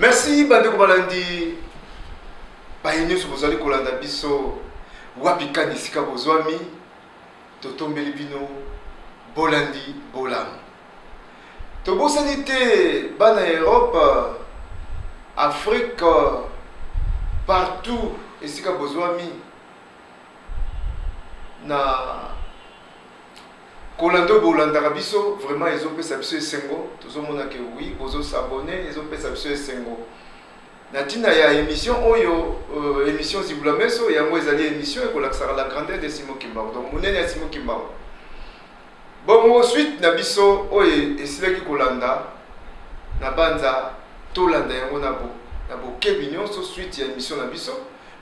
Merci bandeko balandi baye nyonso bozali kolanda biso wapi kani esika bozwami, totombeli bino bolandi bolamu. Tobosani te bana ya Europe, Afrique, partout esika bozwami na kolanda oyo bolandaka biso, vraiment ezopesa biso esengo. Tozomona ke oui, bozo s'abonner, ezopesa biso esengo. Na ntina ya émission oyo, émission Zibula Meso, yango ezali émission ekolakisaka la grandeur de Simon Kimbangu, donc monene ya Simon Kimbangu. Bongo suite na biso oyo esilaki kolanda na banza, tolanda yango na bokebi nyonso, suite ya émission na biso,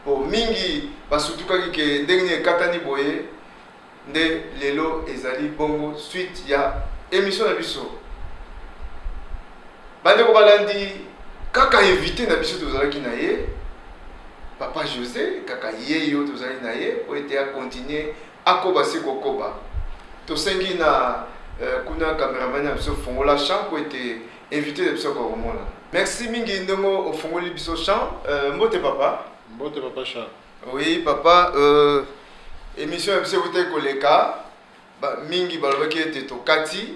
po mingi basutukaki ke ndenge nini ekatani boye. Nde lelo ezali bongo suite ya émission na biso. Bandeko balandi, kaka invité na biso tozalaki na ye, papa José, kaka ye yo tozali na ye po ete acontinue, akoba se kokoba. Tosengi na kuna cameraman na biso fongola champ po ete invité na biso akokomona. Merci mingi ndenge ofongoli biso champ. Mbote papa. Mbote papa Charles. Oui papa, émission ya biso ekutaki koleka mingi balobaki ete tokati,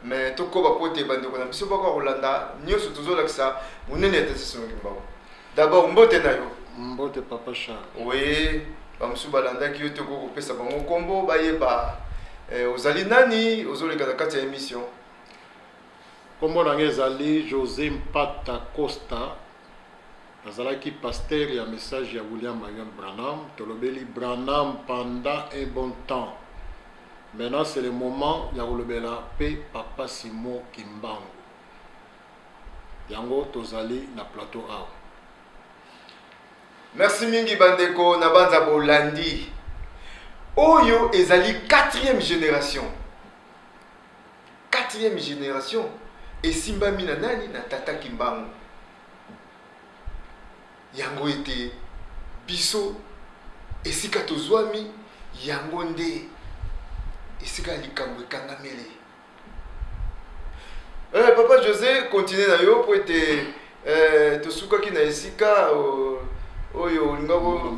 mais tokoba po ete bandeko na biso bakoka kolanda nyonso tozolakisa monene ya tata Simon Kimbangu. D'abord mbote na yo. Mbote papa Charles. Oui, bamosusu balandaki yo te, okoki kopesa bango nkombo bayeba ozali nani, ozoleka na kati ya émission. Nkombo na ngai ezali José Mpata Costa. Nazalaki pasteur ya message ya William Marion Branham. Tolobeli Branham pendant un bon temps. Maintenant c'est le moment ya kolobela pe papa Simon Kimbangu. Yango tozali na plateau awa. Merci mingi bandeko na banza bolandi. Oyo ezali quatrième génération. Quatrième génération esimbami na nani? Na tata Kimbangu. Yango ete biso esika tozwami, yango nde esika ya likambo ekangameli. Papa José, continue na yo po ete tosukaki na esika oyo olingako,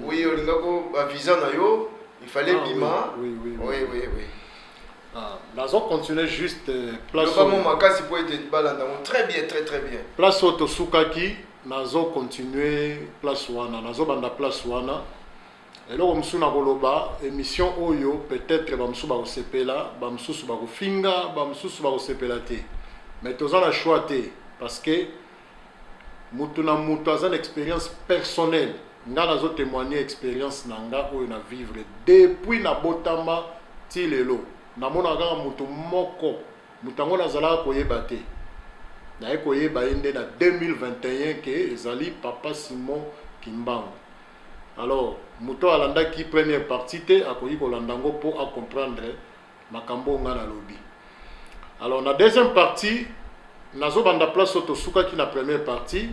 oui, olingako bavisa na yo, il fallait bima. Oui. Ah, nazo continuer juste place. Loba mo makasi po ete balanda ngo très bien, très très bien. Place oyo tosukaki, nazo continuer place wana, nazobanda place wana. Eloko mosusu na koloba, émission oyo peut-être bamosusu bakosepela, bamosusu bakofinga, bamosusu bakosepela te, mais toza na choix te, parce que mutu na mutu aza na expérience personnelle. Nga nazotémoigne expérience na nga oyo na vivre depuis nabotama ti lelo. Namonaka kaka motu moko, moto yango nazalaka koyeba te, naye koyeba ye nde na 2021 ke ezali papa Simon Kimbangu. Alors moto oyo alandaki première partie te akoki kolanda yango mpo acomprendre makambo oyo nga nalobi. Alors na deuxième partie nazobanda place oyo tosukaki na première partie.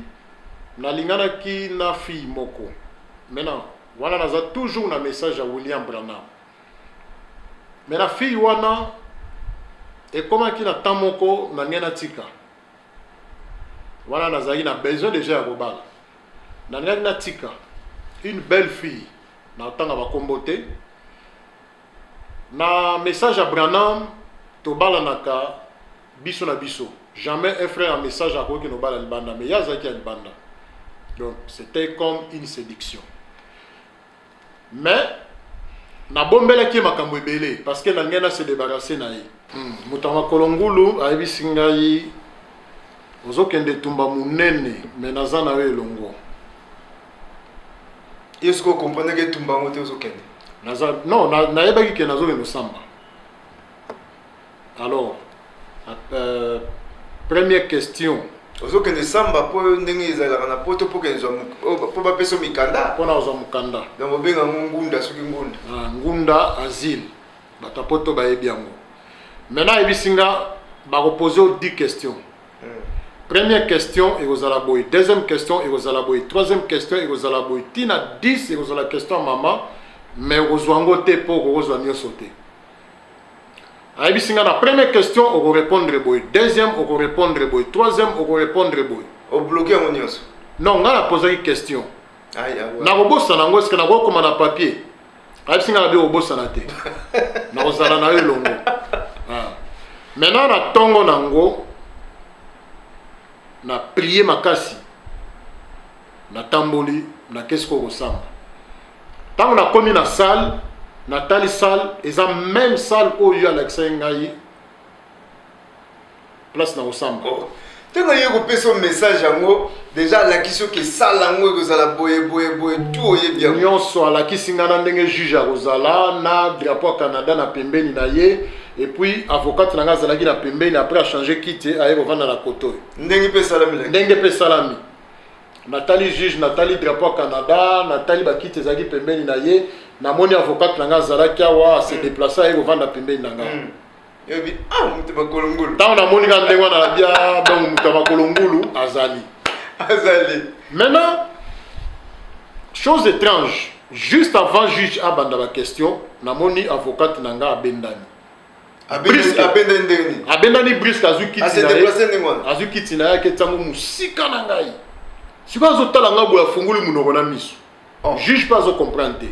Nalinganaki na fille moko. Maintenant wana naza toujours na message ya William Branham. Mais na fille wana ekomaki na temps moko na ngai natika wana, nazalaki na besoin déjà ya kobala, nalingaki natika une belle fille, natanga bakombo te. Na message ya Branham tobalanaka biso na biso, jamais un frère ya message akoki nobala libanda, mais ye azalaki ya libanda, donc c'était comme une séduction. Mais nabombelaki ye makambo ebele parce que nalingai na se débarrasser na ye. Moto ya makolo ngulu ayebisi ngai: ozokende etumba monene, mais naza na yo elongo. Yo soki okomprendaki etumba yango te, ozokende. Naza non, nayebaki ke nazokende osamba. Alors première question. Ozokende samba mpo ndenge ezalaka na poto, mpo kende zwa mpo bapesa yo mikanda. Mpona kozwa mokanda. Donc obenga yango ngunda, soki ngunda. Ah, ngunda, asile, bato ya poto bayebi yango. Maintenant ayebisi nga bakopose yo 10 questions. Première question ekozala boye, deuxième question ekozala boye, troisième question ekozala boye, ntina 10 ekozala question ya mama, mais okozwa yango te mpo okokozwa nyonso te. Ayebisi nga na première question okorépondre boye, deuxième okorépondre boye, troisième okorépondre boye. Obloquer yango nyonso? Non, ngai napozaki question. Nakobosana yango? Eske nakokoma na papier? Ayebisi ngai na bi okobosana te, nakozala na yo elongo. Ah. Maintenant, na ntongo nango, na prier makasi, natamboli, nakesi ko kosamba. Ntango nakomi na salle, natali salle, eza même salle oyo alakisaki ngai place na kosamba. Oh. Ntango ye kopesa yo message yango, déjà alakisi yo ke sala yango ekozala boye boye boye, tu oyebi yango? Nyonso alakisi ngai, na ndenge juge akozala na drapeau ya Canada na pembeni na ye, et puis avocate na ngai azalaki na pembeni. Après achanger kiti, aye kovanda na koto oyo. Ndenge mpe esalami. Ndenge mpe esalami. Natali juge, natali drapeau ya Canada, natali bakiti ezalaki pembeni na ye, namoni avocate na ngai azalaki awa, ase déplacer, aye kovanda pembeni na ngai. Yobi, ah, moto makolo ngulu. Ntango namoni kaka ndenge wana, nabia donc moto ya makolo ngulu azali. Azali. Maintenant, chose étrange, juste avant juge abanda baquestion, namoni avocate na nga abendani. Brusque. Abenda ndenge nini? Abendani brusque, azwi kiti ase na ye. Déplacer ndenge wana? Azwi kiti na ye, aketi yango mosika na ngai. Sikoyo azotala ngai boye, afungoli monoko na miso. Oh. Juge mpe azocomprendre te.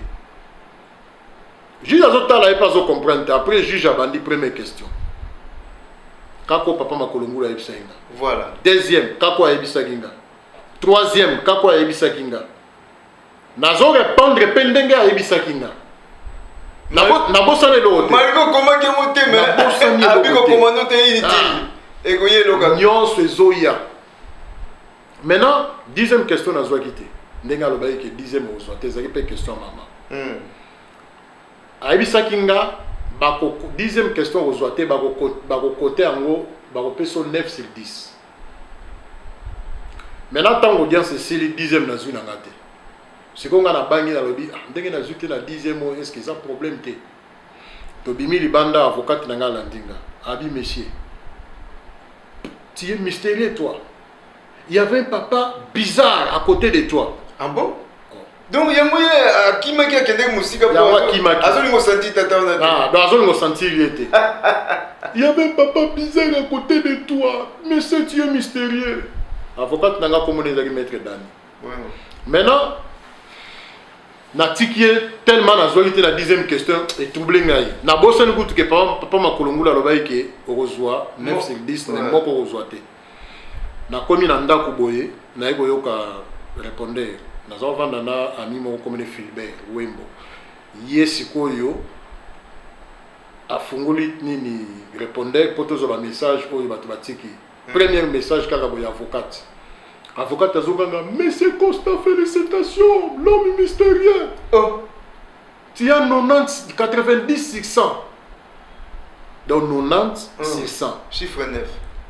Juge azotala ye mpe azocomprendre te. Après, juge abandi première question, kako papa makolo ngulu ayebisaki nga. Deuxième, kako ayebisaki nga. Troisième, kako ayebisaki nga. Nazo répondre mpe ndenge ayebisaki nga. Nabosana eloko te. Malgré okomaki yango te, mais Nabosani eloko abi te. kokoma no te, inutile, ekoyi eloka. Nyonso ezoya. Maintenant, 10e question nazwaki te. Ndenge alobaki ke 10e okozwa te, ezalaki mpe question ya mama. Ayebisaki nga 10e question okozwa te, bakokote yango, bakopesa yo 9 sur 10. Maintenant, ntango audience esili, 10e nazwi na nga te. Sikoyo nga nabangi, nalobi: ah, ndenge nazwi te na 10e oyo, est ce que eza problème te? Tobimi libanda, avocate na nga alandi nga, abi: monsieur, tu es mystérieux, toi. Il y avait un papa bizarre à côté de toi. Ah bon? Donc yango ye akimaki, akendeki mosika po Yango akimaki. Azolinga osentir tata wana te. Ah, donc azolinga osentir ye te. Il y avait un papa bizarre à côté de toi. Monsieur, tu es mystérieux. Avocate na nga komona ezalaki maître Dani. Maintenant, natiki ye tellement nazwaki te na 10e question, etroubler ngai. Nabosani kutu ke papa makolo ngulu alobaki ke okozwa 9 sur 10, mais moko okozwa te. Nakomi na ndako boye, naye koyoka répondeur. Naza kovanda na ami moko komene Philbert Wembo. Ye sikoyo afungoli nini, répondeur, mpo tozwa bamessage oyo bato batiki. Premier message kaka boye, avocate. Avocate azokanga: monsieur Constant, félicitations, l'homme mystérieux. Oh. Tu as 90, 90 sur 100. Donc 90 sur 100. Chiffre 9.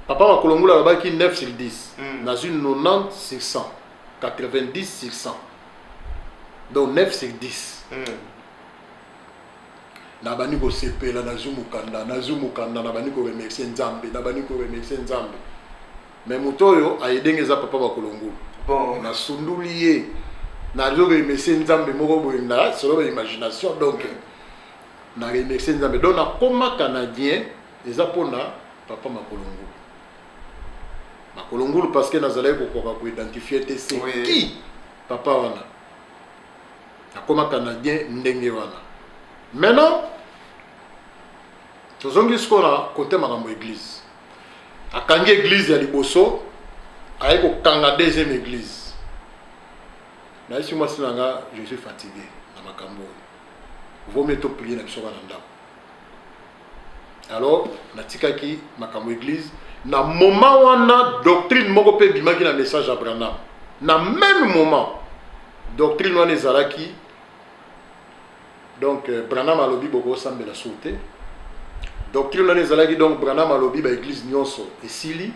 Papa makolo ngulu alobaki 9 sur 10. Nazwi 90 sur 100, 90 sur 100, donc 9 sur 10. Nabandi kosepela, nazwi mokanda, nazwi mokanda, nabandi koremercier Nzambe, nabandi koremercier Nzambe. Mais moto oyo ayedenge eza papa makolo ngulu. Nasunduli ye, nazoremercier Nzambe moko boye na solo ba imagination. Donc na remercier Nzambe. Donc nakoma Canadien eza mpona papa makolo ngulu, makolo ngulu, parce que nazalaki kokoka koidentifier te c'est qui papa wana. Nakoma Canadien ndenge wana. Maintenant, tozongi sikoyo na kote makambo église. Akangi église ya liboso, aye kokanga deuxième église. Nayesi mwasi na nga: je suis fatigué na makambo oyo, vaut mieux toprier na biso kaka na ndako. Alors natikaki makambo église. Na moment wana, doctrine moko mpe ebimaki na message ya Branham. Na même moment, doctrine wana ezalaki donc Branham alobi bokosambela sur te. Doctrine wana ezalaki donc Branham alobi baéglise nyonso esili,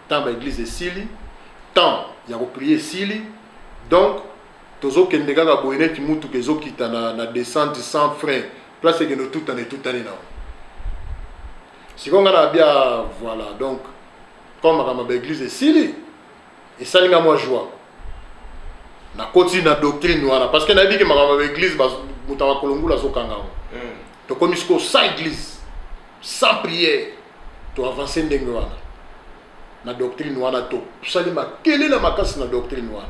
temps baéglise esili, temps ya koprier esili. Donc tozokende kaka boye neti mutuka ezokita na descente sans frein, place ekende otutana, etutani nango. Sikoyo nga na bia voilà. Donc comme makambo ya baéglise esili, esali nga mwa joie, nakoti na doctrine wana, parce que nayebi ke makambo ya baéglise, moto ya makolo ngulu azokanga yango. Tokomi sikoyo sans église, sans prière, toavance ndenge wana. Na doctrine wana tosali makelele makasi na doctrine wana.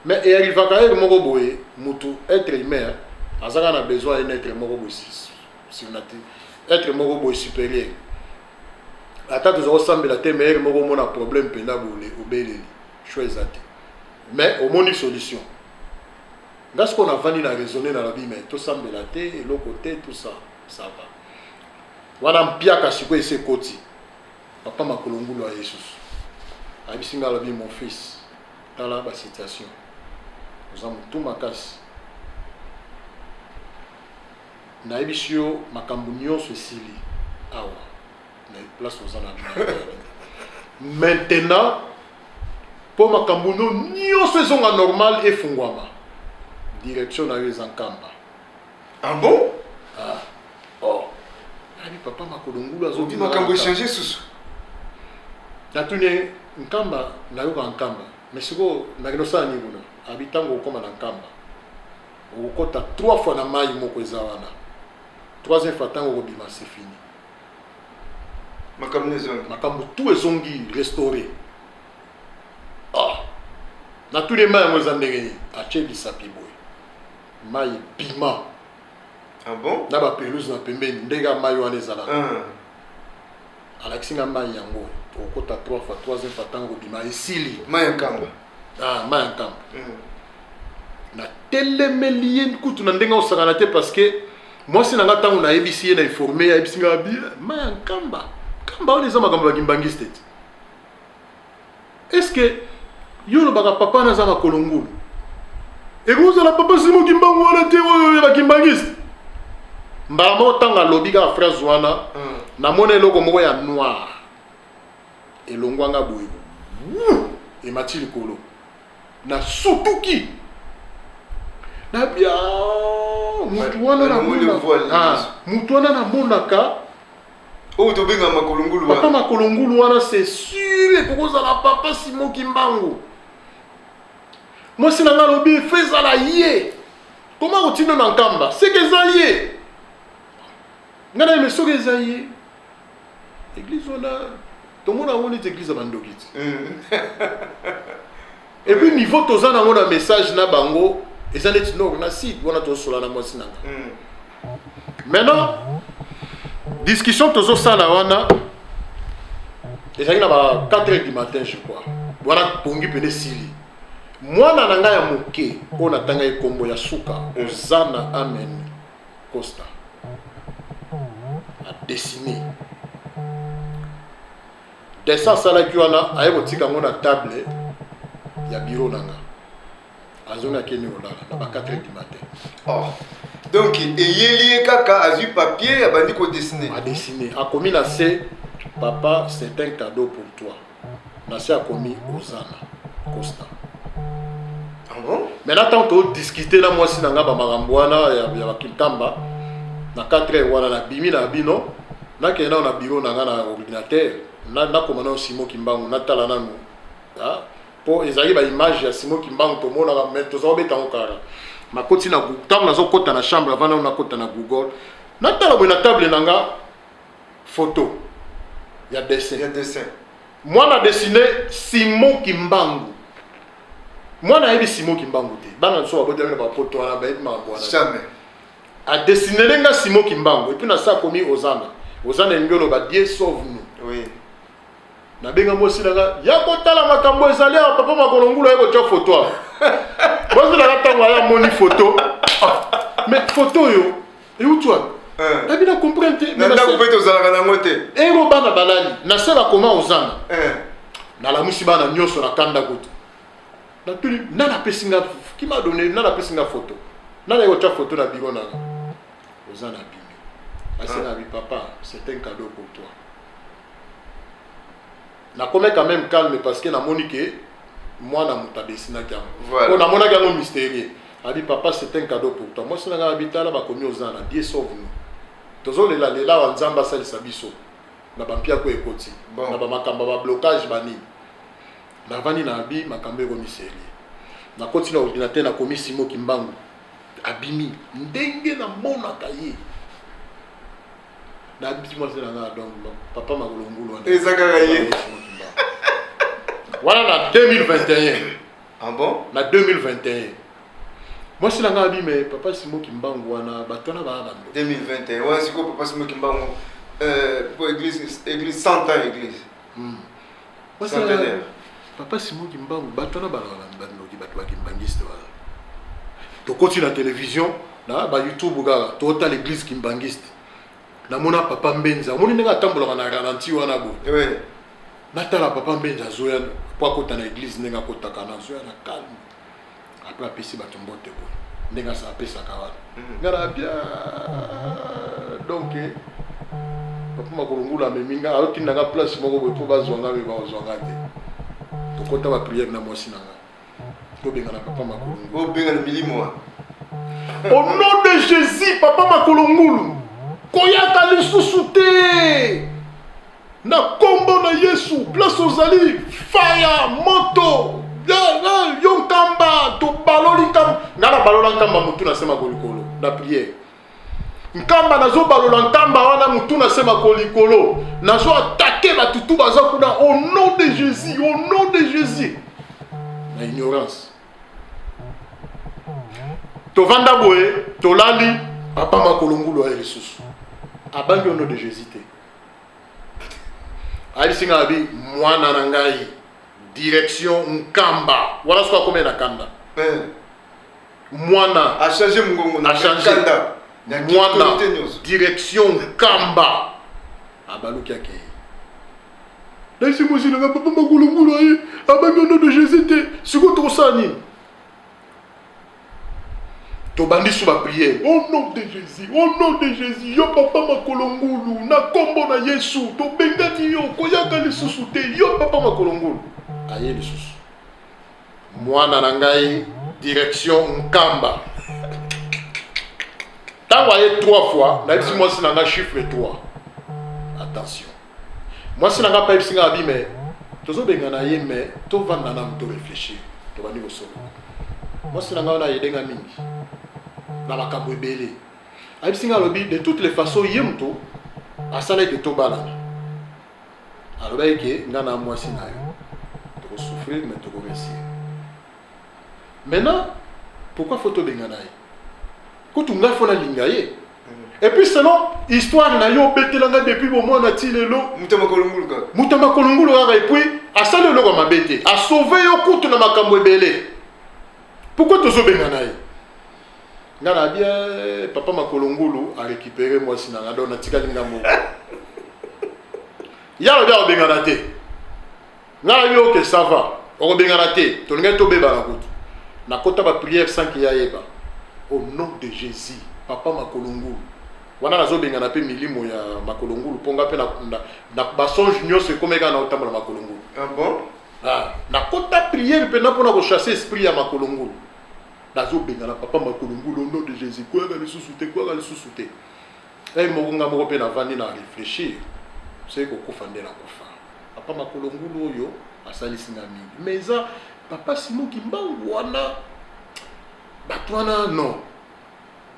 Mais earrivaka heure moko boye, mutu, être humain aza kaka na besoin ya un être moko boye surnaturel, être moko boye supérieur. Ata toza kosambela te, mais heure moko omona problème mpenza boye, obeleli, choix eza te, mais omoni solution. Nga sikoyo navandi na raisonner, nalobi: mais tosambela te, eloko te, tout ça, ça va. Wana mpiaka sikoyo esi ekoti. Papa Makolo Ngulu ya Yesusu ayebisi nga, alobi: "Mon fils, tala basituation, oza motu makasi. Nayebisi yo, makambo nyonso esili awa na place oza na maintenant. Mpo makambo no nyonso ezonga normal, efungwama, direction na yo eza Nkamba." Ah bon? Ah. Oh. Nayebi papa Makolo Ngulu. Obi makambo échange susu. Natuni ye: "Nkamba, nayoka Nkamba, mais sikoyo nakende osala nini kuna?" Abi: "Ntango okóma na Nkamba, okokɔta trois fois na mai moko eza wana. Troisième fois, ntango okobima, c'est fini." Makambo ezongi. Makambo tout ezongi restauré. Ah, natuni: "Mai yango eza ndenge nini?" Atie lisapi boye, mai ebima. Ah bon? Na bapelouse na pembeni, ndenge ya mai wana ezalaka. Ah. Alakisi nga mai yango, okota trois fois, troisième fois, ntango kobima, esili. Mai ya Nkamba. Ah, mai ya Nkamba. Natelemeli ye kutu na ndenge osakana te, parce que mwasi na nga, ntango nayebisi ye, na informe, ayebisi nga bi mai ya Nkamba. Nkamba wana eza makambo ya kimbangiste te. Est ce que yo olobaka papa wana aza makolo ngulu, ekozala papa Simo Kimbangu wana te, oyo ya bakimbangiste? Mbala moko ntango alobi kaka phrase wana, namoni eloko moko ya noir elongwanga boye, wu, emati likolo. Nasutuki nabia mutu wana. Balongoli voile. Ah, mutu wana namonaka. Oyo tobenga makolo ngulu. Papa wana. Makolo ngulu wana, c'est sûr, ekokozala papa Simo Kimbangu. Mwasi na nga alobi: "Fe ezala ye, koma kotinda na Nkamba, seke eza ye." Ngai nayeme soki eza ye, église wana tomona yango neti église ya bandoki ti. Et puis niveau toza nango na message na bango eza neti nord na sud. Wana tozosola na mwasi na nga. Maintenant, discussion tozosala wana ezalaki na ba 4 heures du matin, je crois. Wana pongi pene esili. Mwana na ngai ya moke oyo natanga ye nkombo ya suka, Ozana Amen Costa, adessine dessin asalaki wana, aye kotika yango na table ya bureau na nga, azongi, akende kolala na ba 4 heures du matin. Oh. Donc eyeli ye kaka, azwi papier, abandi kodessiner. Adessine, akomi na se: "Papa, c'est un cadeau pour toi." Na se akomi Ozana Costa. Ah bon? Maintenant, ntango todiscute na mwasi na nga bamakambo wana ya bakinkamba na 4 heures wana, nabimi na bino, nakende nano na bureau na nga, na ordinateur, nakoma nano Simo Kimbangu, natala nanu. Ah, mpo ezalaki baimage ya Simo Kimbangu tomonaka, mais toza kobeta yango kaka. Nakoti na ntango nazokɔta na chambre, avant nano nakɔta na Google, natala boye na table na nga, photo ya dessin. Ya dessin. Mwana dessine Simon Kimbangu. Mwana ayebi Simon Kimbangu te. Bana biso babotami na bapoto wana bayebi makambo wana te. Jamais. Adesinele nga Simon Kimbangu, et puis na sa akomi Ozana. Ozana elingi oloba "Dieu sauve nous". Nabenga mwasi na nga: "Ya kotala makambo ezali awa, papa makolo ngulu aye kotya photo awa." Mwasi na nga, ntango aya, amoni photo: "Ah, mais photo oyo euti wapi?" Nabi na comprendre te. Na ndako mpe tozalaka nango te. Ero bana balali na se, bakoma Ozana. Nalamusi bana nyonso na kanda kutu. Natuni: "Nani apesi nga, qui m'a donné, nani apesi nga photo? Nani aye kotya photo na bureau na nga?" Oza na bimi ase na bi: "Papa, c'est un cadeau pour toi." Nakomi quand même calme, parce que namoni ke mwana moto adesinaki yango. Po namonaki yango mystérieux. Abi: "Papa, c'est un cadeau pour toi." Mwasi na ngai abi: "Tala, bakomi Ozana, Dieu sauve nous. Tozolela lela awa, Nzambe asalisa biso na bampiako ekoti." Bon. Na bamakambo ya bablocage banini. Navandi na abi makambo ekomi sérieux. Nakoti na ordinateur, nakomi Simo Kimbangu, abimi ndenge namonaka ye. Nabisi mwasi na nga: "Donc papa makolo ngulu wana Eza kaka ye." Wana na 2021. Ah bon? Na 2021. Mwasi na ngai abi, mais papa Simon Kimbangu wana, bato wana baa bando. 2021 wana sikoyo papa Simon Kimbangu, po église 100 ans, église centenaire. Papa Simon Kimbangu, bato wana balaka bandoki, bato bakimbangiste wana. Tokoti na télévision, na bayoutube kaka, totala église kimbangiste. Namona papa Mbenza, omoni ndenge atambolaka na ralenti wana boye. Natala papa Mbenza azoya po akota na église, ndenge akotaka na azoya na calme, après apesi bato mbote boye, ndenge asa apesaka wana. Nga na bien, donc papa Makolo Ngulu amemi nga, aotinda nga place moko boye mpo bazwa nga, me bazwa nga te. Tokota baprière na mwasi na nga, tobengana papa Makolo Ngulu. Obenga na milimo wana. Au nom de Jésus, papa Makolo Ngulu, koyaka lisusu te na nkombo na Yesu. Place ozali, faya moto yo nkamba. Tobaloli nkamba, nga na balola nkamba motu na se makolo likolo na prière. Nkamba, nazobalola nkamba wana motu na se makolo likolo, nazo attaquer bato tu baza kuna, au nom de Jésus, au nom de Jésus. Na ignorance, tovanda boye, tolali, papa Makolo Ngulu aye lisusu, abangi au nom de Jésus te. Ayebisi ngai, abi: "Mwana na ngai, direction Nkamba." Wana soki akomi na kanda. Mwana Achanger mongongo na Achanger. kanda na mwana autorité nyonso. Direction Nkamba. Abaluki, akei. Nayebisi mwasi na ngai: "Papa Makolo Ngulu aye, abangi au nom de Jésus te. Sikoyo tokosala nini?" Tobandi su baprière: "Au nom de Jésus, au nom de Jésus, yo papa Makolo Ngulu, na nkombo na Yesu, tobengani yo, koyaka lisusu te, yo papa Makolo Ngulu." Aye lisusu: "Mwana na ngai, direction Nkamba." Ntango aye trois fois, nayebisi mwasi na ngai chiffre 3, attention. Mwasi na ngai mpe ayebisi ngai, abi: "Me tozobengana ye, me tovanda nanu, to réfléchir." Tobandi kosolola. Mwasi na ngai wana ayedenga mingi na makambo ebele. Ayebisi ngai, alobi: "De toutes les façons, ye moto asala eke tobalana. Alobaki ke ngai na mwasi na yo tokosouffrir, mais tokoréussir. Maintenant, pourquoi faut tobengana ye? Kutu ngai faut nalinga ye. Et puis, selon histoire na yo obetelanga depuis bomwana ti lelo, Moto Makolo Ngulu kaka. Moto ya Makolo Ngulu kaka. Et puis asali eloko ya mabe te, asauve yo kutu na makambo ebele. Pourquoi tozobengana ye?" Nga na bien, papa Makolo Ngulu arécupéré mwasi na nga, donc natikali nga moko. Ya alobi akobengana te. Nga nayebi: "Ok, ça va, okobengana te." Tolingaki tobebana kutu. Nakota baprière sans que yayeba: "Au nom de Jésus, papa Makolo Ngulu wana." Nazobengana mpe milimo ya Makolo Ngulu, mpo nga mpe na basonge nyonso ekómi kaka na otambola Makolo Ngulu. Ah bon? Ah, nakota prière mpena mpona kochasser esprit ya Makolo Ngulu. Nazobengana papa Makolo Ngulu: "Au nom de Jésus, koyaka lisusu te, koyaka lisusu te." Ei moko, nga moko mpe navandi na réfléchir: soki kokufa nde nakufa, papa Makolo Ngulu oyo asalisi nga mingi, mais eza papa Simon Kimbangu wana, bato wana, non.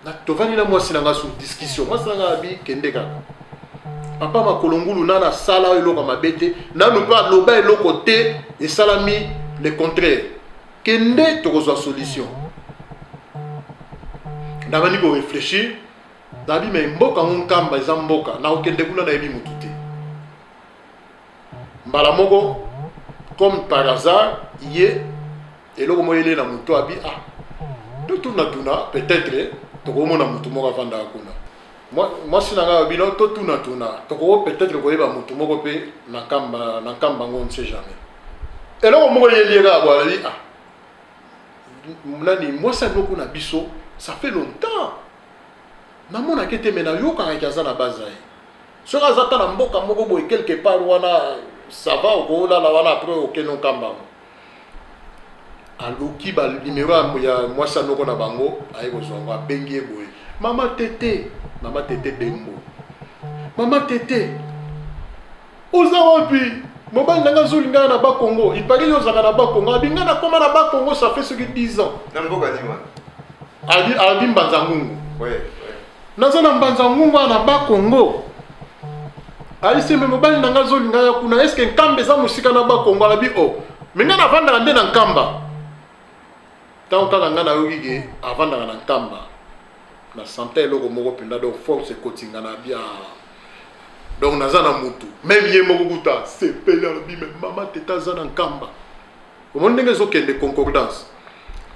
Na tovandi na mwasi na nga sur discussion. Mwasi na nga abi: "Kende kaka. Papa Makolo Ngulu nana asala eloko ya mabe te, nanu mpe aloba eloko te esalami le contraire. Kende, tokozwa solution." Nabandi koréfléchir, nabi: "Me mboka ngo Nkamba eza mboka, nakokende kuna, nayebi motu te." Mbala moko, comme par hasard, ye eloko moko ele na motu, abi: "Ah, totunatuna, peut-être tokomona motu moko avandaka kuna." Mwasi na ngai alobi: "No, totunatuna, tokoko peut-être koyeba motu moko mpe na Nkamba, na Nkamba ngo, on ne sait jamais." Eloko moko eyeli ye kaka boye, alobi: "Ah, nani mwasi aloko na biso, ça fait longtemps namonaki te, me nayokaka aza na baza ye. Soki aza ta na mboka moko boye quelque part wana, ça va, okolala wana, après okende Nkamba ngo." Aluki banimero ya mwasi ya noko na bango, aye kozwa yango, abengi ye boye: "Mama Tete, mama Tete Dembo, mama Tete, oza wapi? Mobali na nga azolinga na Bakongo. Il paraît yo ozalaka na Bakongo." Abi: "Nga nakóma na Bakongo, ça fait soki 10 ans." Na mboka nini wana? Abi Mbanza Ngungu. Ouais. "Naza na Mbanza Ngungu wana na Bakongo." Ayisi: "Me mobali na nga azolinga ya kuna. Eske Nkamba eza mosika na Bakongo?" Alabi: "O." Mais ngai navandaka nde na Nkamba. Ntango kaka ngai nayoki ke avandaka na Nkamba, na santa eloko moko mpenza, donc force ekoti nga na bia, donc naza na mutu. Même ye moko kuta sepeli, alobi: "Me mama Tete aza na Nkamba." Omoni ndenge ezokende, concordance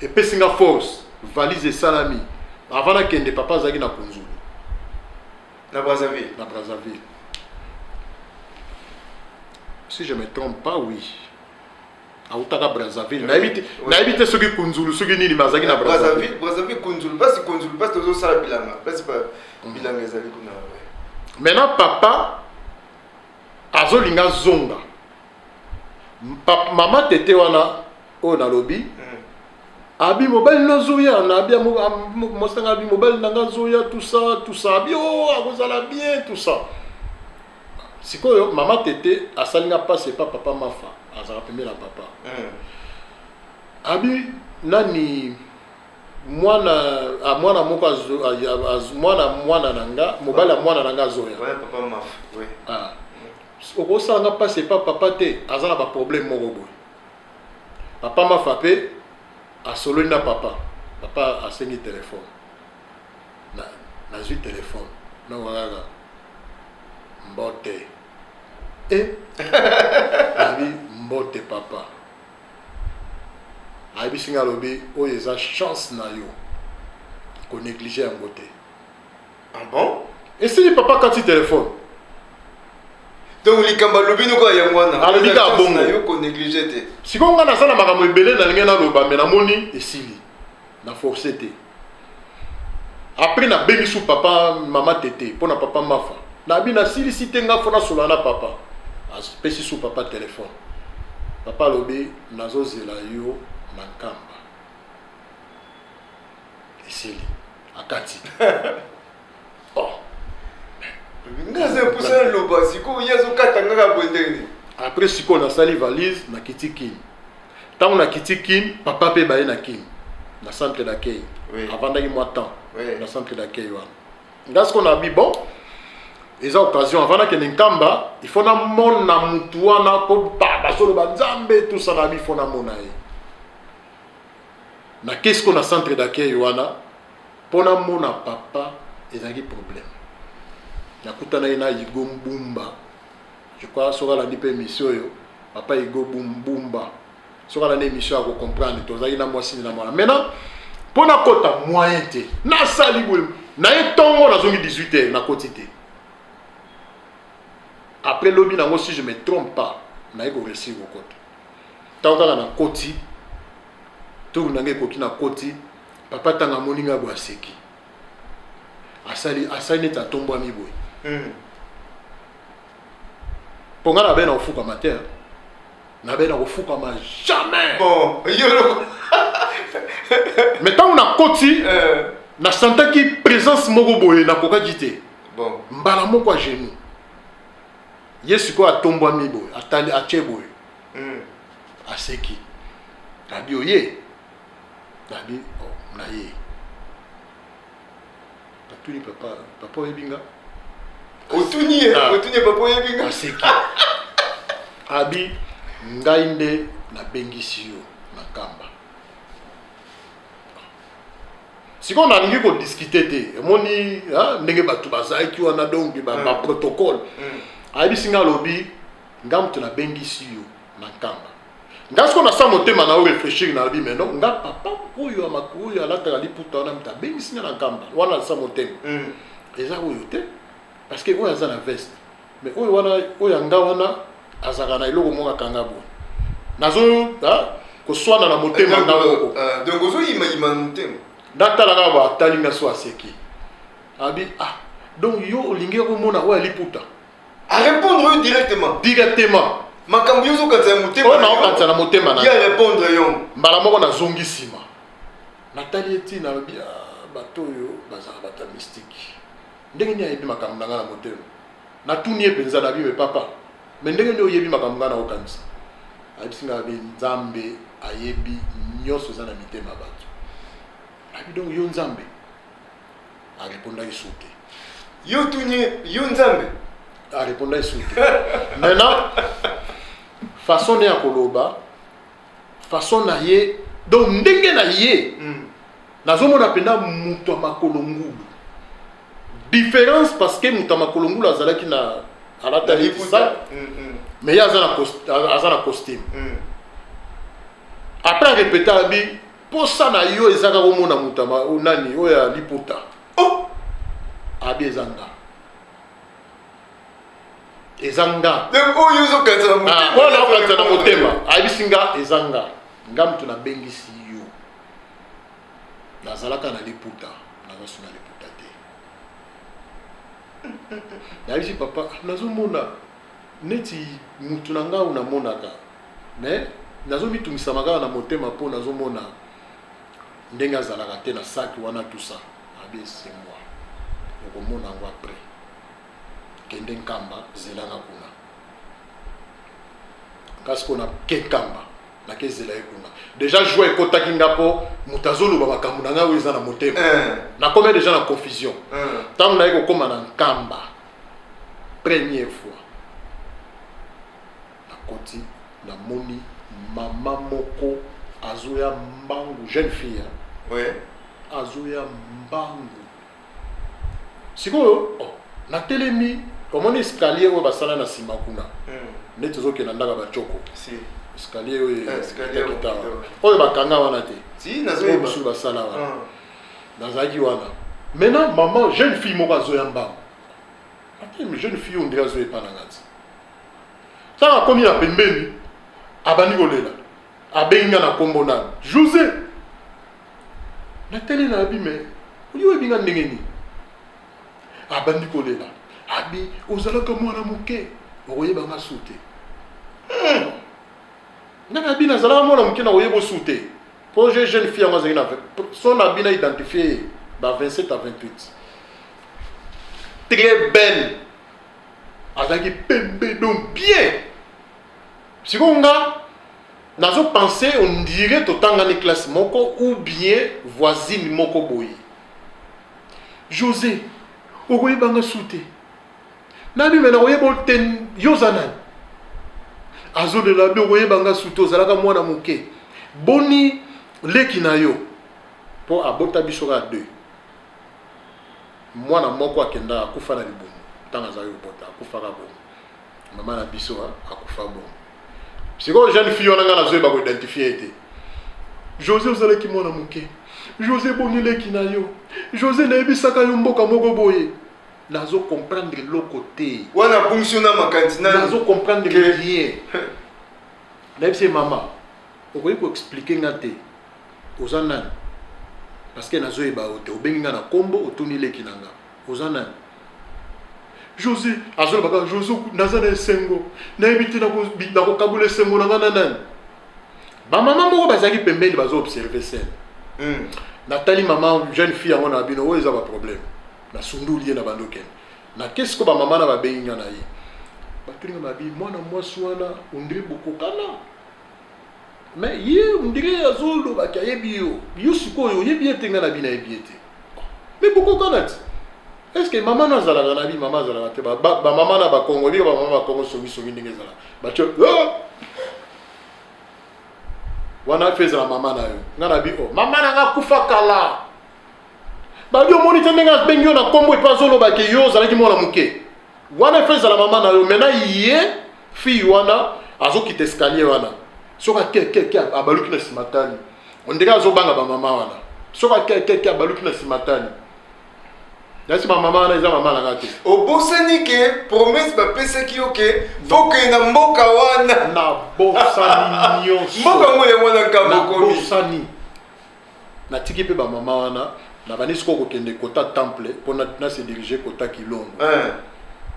epesi nga force. Valise esalami. Avant nakende, papa azalaki na Kunzulu. Na Brazzaville. Na Brazzaville, si je me trompe pas, oui, autaka Brazzaville, nayebi te. Nayebi te soki Kunzulu, soki nini, me azalaki na Brazzaville. Brazzaville, Brazzaville, Kunzulu, place Kunzulu, place tozosala bilanga, place bilanga ezali kuna, ouais. Maintenant papa azolinga azonga. Mama Tete wana oyo nalobi, abi mobali nazoya na abi mosanga, abi mobali na nga azoya, tout ça, tout ça, abi o akozala bien, tout ça. Sikoyo mama Tete asali nga mpasi epa papa Mafa, azalaka pembeni na papa. Abi nani, mwana mwana moko mwana mwana na nga, mobali ya mwana na nga azoya. Ouais, papa Maf, oui. Ah. Okosala nga mpasi epa papa te, aza na baproblème moko boye. Papa Mafa mpe asololi na papa. Papa asengi telefone, nazwi telefone, nongo kaka mbote e nabi mbote. Papa ayebisi nga, alobi: "Oyo eza chance na yo, konéglige yango te." Ah bon? Esili, papa kati telefone. Donc likambo alobi noko yango wana. Alobi Eza kaka chance bongo. na yo, konéglige te. Sikoyo nga naza na makambo ebele nalingi naloba, me namoni esili, na force te. Après nabengi su papa, mama Tete, mpo na papa Mafa, nabi nasilisi te, nga fo nasola na papa. Apesi su papa telefone. Papa alobi: "Nazozela yo na Nkamba." Esili, akati. Oh. Nga aza mposa naloba, sikoyo ye azokata ngaka boye, ndenge nini? Après sikoyo nasali valise, nakiti Kini. Ntango nakiti Kini, papa mpe baye na Kini, na centre d'accueil. Avandaki mwa temps na centre d'accueil wana. Nga sikoyo nabi: "Bon, eza occasion, avant nakende Nkamba, il faut namona mutu wana, mpo bazoloba Nzambe, tout ça." Nabi faut namona ye. Nakei sikoyo na centre d'accueil wana mpo namona papa. Ezalaki problème, nakutana ye na Igo Mbumba, je crois. Soki alandi mpe émission oyo, papa Igo Mbumba, soki alandi émission ya kocomprendre. Tozalaki na mwasi na mwana. Maintenant mpo nakota, moyen te. Nasali boye na ye ntongo, nazongi 18 heures, nakoti te. Après lobi nango, si je me trompe pas, naye koréussir kokota. Ntango kaka nakoti, tour na ngai ekoki, nakoti. Papa ntango amoni ngai boye, aseki, asali asali neti atombwami boye. Mpo ngai nabe na kofukama te, hein. Nabe na kofukama jamais. Bon, yo loko. Mais ntango nakoti, nasantaki présence moko boye, nakokaki te. Mbala moko a genou. Ye sikoyo atombwami boye, atali, atie boye. Aseki, nabi: "Oye?" Nabi: "Oh, na ye." Natuni papa: "Papa, oyebi nga?" Otuni ye? Ah. Otuni ye: "Papa, oyebi nga?" Aseki, abi: "Ngai nde nabengisi yo na Nkamba." Sikoyo nalingi kodiscuter te, emoni ah, ndenge bato bazalaki wana, donc baprotocole. Ayebisi nga, alobi: "Nga moto nabengisi yo na Nkamba." Nga sikoyo nasa motema na yo réfléchir, nalobi: "Mais non, nga papa oyo ya oyo alataka liputa wana moto abengisi nga na Nkamba wana?" Nasa motema eza oyo te, parce que oyo aza na veste, mais oyo wana, oyo ya nga wana azalaka na eloko moko akanga boye. Nazo ah, koswana na motema nga moko. Donc ozoyimayima na motema. Natala kaka bo, atali nga so, aseki, abi: "Ah, donc yo olingi komona oyo ya liputa?" Arépondre oyo directement? Directement. Makambo yo ozokanisa ya motema oyo na yo, naokanisa na motema na ye arépondre yo. Mbala moko nazongi nsima, natali ye ntina, alobi: "Ah, bato oyo bazalaka bato ya mystique, ndenge nini ayebi makambo na ngai na motema?" Natuni ye mpenza, nabi: "Me papa, me ndenge nini oyebi makambo ngai naokanisa?" Ayebisi ngai, abi: "Nzambe ayebi nyonso eza na mitema ya bato." Abi: "Donc yo Nzambe?" Arépondaki su te. Yo tuni yo Nzambe? Arépondaki su te. Maintenant, façon ne ya koloba. Façon na ye, donc ndenge na ye, nazomona mpenza moto ya makolo ngulu. Différence, parce que moto ya makolo ngulu azalaki na alata sac, mais ye aza na costume. Après arépéter, abi posa na yo eza kaka komona moto nani oyo ya liputa. Oh! Abi eza nga, eza nga. Donc oyo ozokanisa na motema, oyo naokanisa na motema, ayebisi nga eza nga, nga moto nabengisi yo. Nazalaka na liputa, naza so na liputa te. Nayebisi papa, nazomona neti mutu na ngai oyo namonaka, mais nazomitungisama kaka na motema mpo nazomona ndenge azalaka te na saki wana, tout ça. Abi c'est moi, okomona yango après. Kende Nkamba, zelanga kuna. Kasi ko nake Nkamba, nakezela ye kuna, déjà joie ekotaki nga mpo moto azoloba makambo na ngai oyo eza na motema. Nakomi déjà na confusion. Ntango naye kokóma na Nkamba première fois, nakoti, namoni mama moko azoya mbangu, jeune fille, azoya mbangu. Sikoyo, oh, natelemi, omoni escalier oyo basala na nsima kuna, neti ozokenda ndaka bacoko. Si. Escalier oyo escalier ekita oyo, wana, oyo bakanga wana te, Si, oyo nazoyeba. mosusu basala wana. Nazalaki wana. Maintenant mama, jeune fille moko azoya mbangu. Atelemi, jeune fille oyo ndenge azoyepa na nga ti ntango akomi na pembeni, abandi kolela, abengi nga na nkombo nani, José. Natali, nayebi, mais oyo oyebi nga ndenge nini? Abandi kolela, abi ozalaka mwana moke, okoyeba nga su te. Nga nabi nazalaka mwana moke, na koyeba osu te, mpo je jeune fille yango azalaki na so na bino identifie ye ba 27 à 28, très belle, azalaki pembe, donc bien. Sikoyo nga nazopense on dirait totangani classe moko ou bien voisine moko boye. José, okoyebanga su te. Nabi mais nakoyeba te, yo oza nani? Azolela, bi okoyebanga su te, ozalaka mwana moke. Boni leki na yo? Mpo abota biso kaka deux, mwana moko akenda, akufa na libumu ntango azalaki kobota, akufaka bongo. Mama na biso akufa bongo. Sikoyo jeune fille wana, ngai nazoyeba koidentifie ye te. José, ozalaki mwana moke. José, boni leki na yo? José, nayebisaka yo mboka moko boye. Nazocomprendre eloko te. Wana fonction na makanisi nani? Nazocomprendre rien. Nayebisi ye, mama, okoki koexpliquer nga te oza nani? Parce que nazoyeba yo te. Obengi nga na nkombo, otuni leki na nga, oza nani? José azoloba kaka, José, naza na esengo, nayebi te nakokabula esengo na nga na nani. Bamama moko bazalaki pembeni, bazoobserve scène. Natali mama, jeune fille yango na bino oyo eza baproblème, nasunduli ye na bando okende nakesi ko bamama na babengi nga na ye, batuni nga, babi mwana mwasi wana ondire bokokana, mais ye ondire azolobaki ayebi yo. Yo sikoyo oyebi ye te? Nga na bino ayebi ye te, mais bokokana ti. Est ce que mama no azalaka? Na bi mama azalaka te. Bamama na bakongo, ebika bamama bakongo songisongi ndenge ezalaka, batio, "Ah!" Wana fe ezala mama na yo. Nga na bi o mama na nga kufa kala. Babi omoni te ndenge abengi yo na nkombo epe azolobaki yo ozalaki mwana moke, wana efe ezala mama na yo. Maintenant ye fille wana azokita escalier wana, soki akekeke, abaluki na nsima, tali, ondenge azobanga bamama wana. Soki akekeke, abaluki na nsima, tali nasi bamama wana, eza mama na nga te. Obosani ke promesse bapesaki yo ke faut kende na mboka wana. Nabosani nyonso. Mboka yango, yango wana Nkambo okomi. Nabosani, natiki mpe bamama wana, na bandi sikoyo kokende kota temple mpo na se dirige kota Kilongo. Hein.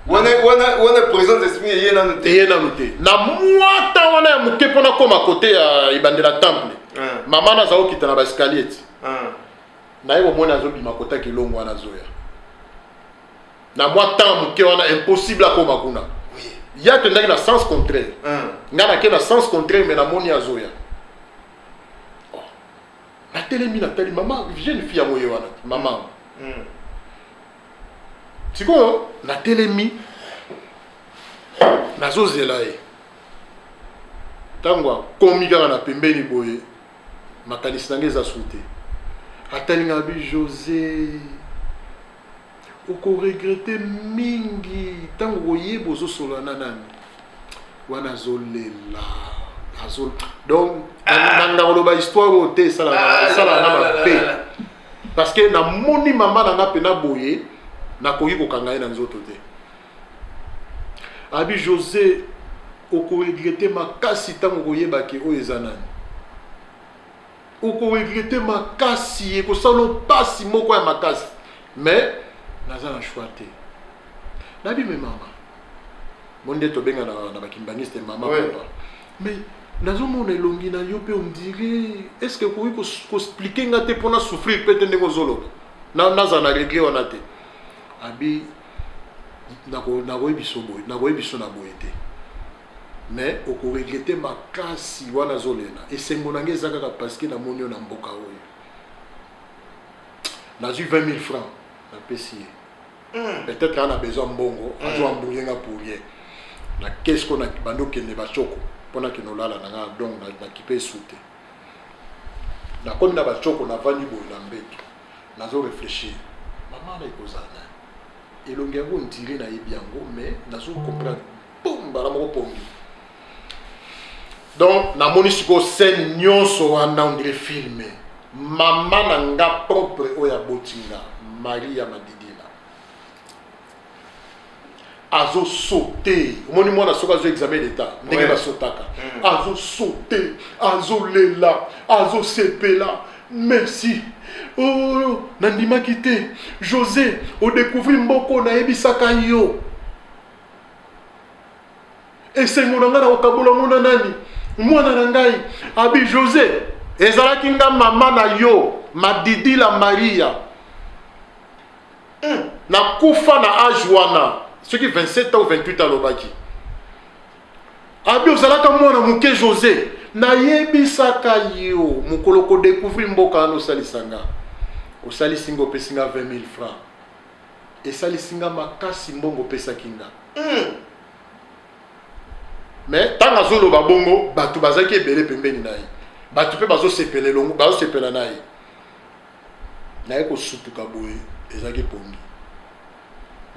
Wana présence d'esprit eye nanu te. Eye nanu te. Na mwata wana ya moke mpo nakóma kote ya ebandela temple, mama naza kokita na baescalier ti naye komona azobima kota Kilongo wana, azoya na mwa temps moke wana, impossible akóma kuna. Ye akendaki na sens contraire, nga nake na sens contraire, mais namoni azoya. Oh. Natelemi, natali mama, jeune fille yango ye wana, mama yango. Sikoyo natelemi, nazozela ye. Ntango akomi kaka na pembeni boye, makanisi na ngai eza su te. Atali ngai, abi: "José, okoregretter mingi ntango koyeba ozosolola na nani wana." Azolela, azo donc nanga koloba histoire oyo te, esalaka na mabe, parce que namoni mama na nga mpena boye, nakoki kokanga ye na nzoto te. Abi: "José, okoregretter makasi ntango koyebaki oyo eza nani. Okoregretter makasi, ekosala mpasi moko ya makasi." Mais naza na choix te. Nabi: "Me mama mo nde tobenga na bakimbanguiste mama, papa, mais nazomona elongi na yo mpe on dirait, est ce que okoki koexpliquer nga te mpona souffrir mpe te ndenge ozoloba, nazala na regret wana te?" Abi: "Nakoyebi biso boye, nakoyebi biso na boye te, mais okoregretter makasi." Wana azolela. Esengo na ngai eza kaka parce que namoni yo na mboka oyo. Nazwi 20 000 francs, napesi ye. Peut-être ana besoin mbongo, azo embrouiller nga pour rien. Na kesi ko bandi okende bacoko mpo nakende olala na nga. Donc nakipe esu te. Nakomi na bacoko, navandi boye na mbeto, nazo réfléchir: mama na ekozala na elongi yango, ndire nayebi yango, mais nazo comprendre pum mbala moko pongi. Donc namoni sikoyo scène nyonso wana, on dirait film. Mama na nga propre oyo aboti nga, Maria Madidila, azosaute. Omoni mwana soki azo examen d'état, ndenge basotaka. Azosaute, azolela, azosepela: "Merci, oh, nandimaki te. José, odécouvrir mboka nayebisaka yo. Esengo na ngai, na kokabola ngo na nani? Mwana na ngai." Abi: "José, ezalaki nga mama na yo, Madidila Maria. Nakufa na age wana, soki 27 ou 28." Alobaki, abi: "Ozalaka mwana moke. José, nayebisaka yo mokolo kodécouvrir mboka wana, osalisa nga. Osalisi nga, opesi nga 20 000 francs, esalisi nga makasi, mbongo opesaki nga." Mais ntango azoloba bongo, bato bazalaki ebele pembeni na ye, bato mpe bazosepela elongo, bazosepela na ye. Naye kosutuka boye, ezalaki pongi.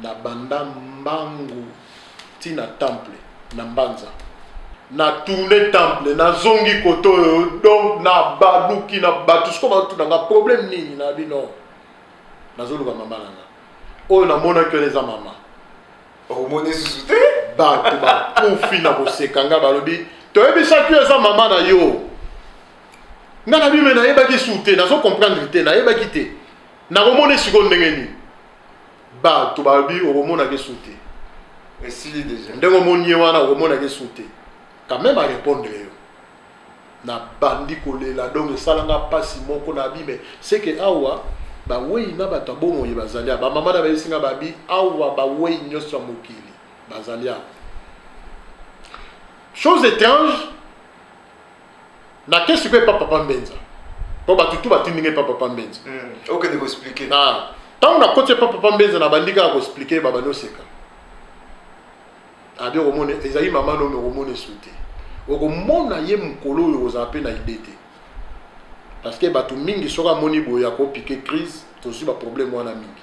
Na banda mbangu ntina temple na Mbanza, na tourne temple, nazongi kote oyo. Donc na baluki na bato siko, batuna nga: "Problème nini?" Na bino, nazoluka mama na nga oyo namonaki wana, eza mama. Okomona lisusu te. Bato bakufi na koseka nga. Balobi: "Toyebisaki yo, eza mama na yo." Nga na bime, nayebaki su te, nazo comprendre te, nayebaki te. Nakomona sikoyo ndenge nini? Bato balobi: "Okomonaki su te." Esili déjà. Ndenge omoni ye wana, okomonaki su te. Quand même arépondre yo. Nabandi kolela. Donc esalanga mpasi moko na bime seke. Awa bawei na bato ya bomoi bazali awa. Bamama na bayebisi nga, babi: "Awa bawei nyonso ya mokili bazali awa." Chose étrange, nake sikoyo epa papa Mbenza, mpo bato tu batindi ngai epa papa Mbenza. Okende koexpliquer. Na ntango nakoti epa papa Mbenza, nabandi kaka koexpliquer, babandi oseka. Abi: "Okomona, ezali mama nomi, okomona esu te. Okomona ye mokolo oyo ozala mpe na idée te." Parce que bato mingi, soki amoni boye, akopiquer crise. Tozwi baproblème wana mingi.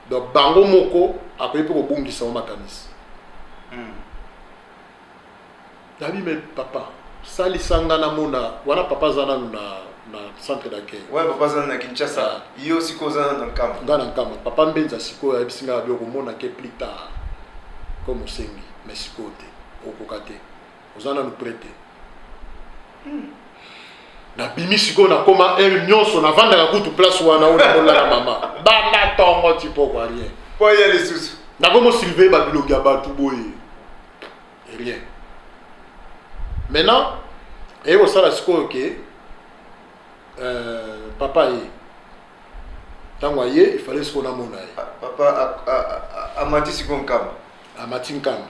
Donc bango moko akoki mpe kobungisa mo makanisi. Nabi: "Me papa, salisa nga namona wana." Papa aza nanu na centre d'accueil. Ouais, papa aza na Kinshasa, yo sikoyo oza na Nkamba. Nga na Nkamba. Papa Mbenza sikoyo ayebisi nga, abi: "Okomona ke plus tard, comme osengi, mais sikoyo te, okoka te, oza nanu prêt te." Nabimi sikoyo, nakoma heure nyonso navandaka kutu place wana oyo namonaka mama, banda ntongo ti pokwa, rien. Po ya lisusu. Nakomo surveiller babilongi ya bato boye, rien. Maintenant eye kosala sikoyo ke papa ye, ntango aye, ifale sikoyo namona ye. Ah, papa amati sikoyo Nkamba. Amati Nkamba,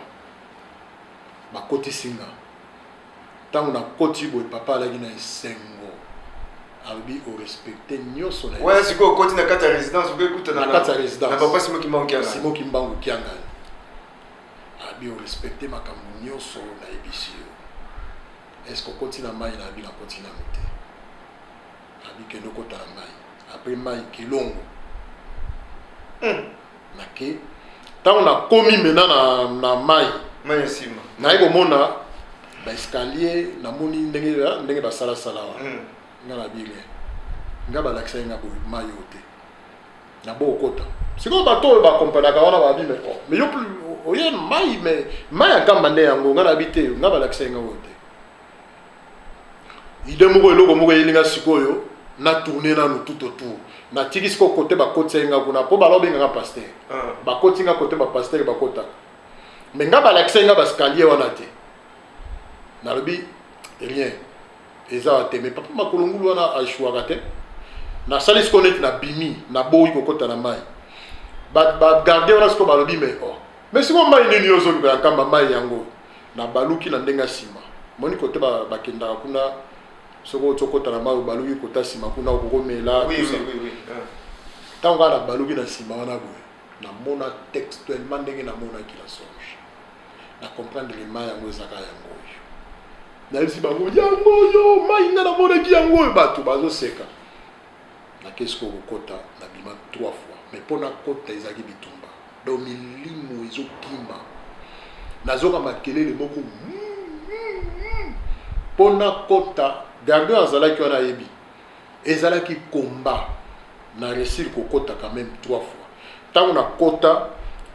bakotisi nga. Ntango nakoti boye, papa alaki na esengo, alobi: "Orespecte nyonso na Wana sikoyo okoti na kati ya résidence, okekutana Na kati ya résidence. Na papa Simo Kimbangu Kiangani. Simo Kimbangu Kiangani. Abi: "Orespecte makambo nyonso nayebisi yo." Est ce que okoti na mai? Nabi nakoti nano te. Abi kende okota na mai. Après mai kelongo. Nake, ntango nakomi mena na mai, mai ya nsima, naye komona baescalier, namoni ndenge basalasala wana. Nga na bile, nga balakisaki nga boye mai oyo te, na bo okota. Sikoyo bato oyo bakompanaka wana babi: "Mais oh, mais yo oye mai, mais mai ya Nkamba nde yango." Nga nabi te, nga balakisaki nga oyo te. Idée moko, eloko moko eyelinga sikoyo, na tourne nanu tout autour, natiki sikoyo kote bakotisaki nga kuna, mpo bala obengaka pasteur. Bakoti nga kote bapasteur bakotaka, mais nga balakisaki nga baescalier wana te. Nalobi rien eza wa te, mais papa makolo ngulu wana aéchouaka te. Nasali sikoyo neti nabimi, naboyi kokɔta na mai. Bagardien wana sikoyo balobi: "Mais oh, mais sikoyo mai nini yo ozoluka ya Nkamba? Mai yango." Nabaluki na ndenge ya nsima, moni kote bakendaka kuna, soki oti okɔta na mai, obaluki kota nsima kuna, okokomela. Tout ça. Ntango kaka nabaluki na nsima wana boye, namona textuellement ndenge namonaki na songe, na comprendre mai yango ezaka yango oyo. Nayebisi bango: "Yango oyo mai nga namonaki, yango oyo." Bato bazoseka. Nakei sikoyo kokota, nabima trois fois, mais mpo nakota ezalaki bitumba. Donc milimo ezokima, nazoka makelele moko mpo nakota. Gardien azalaki wana, ayebi ezalaki komba. Na réussir kokota quand même trois fois. Ntango nakota,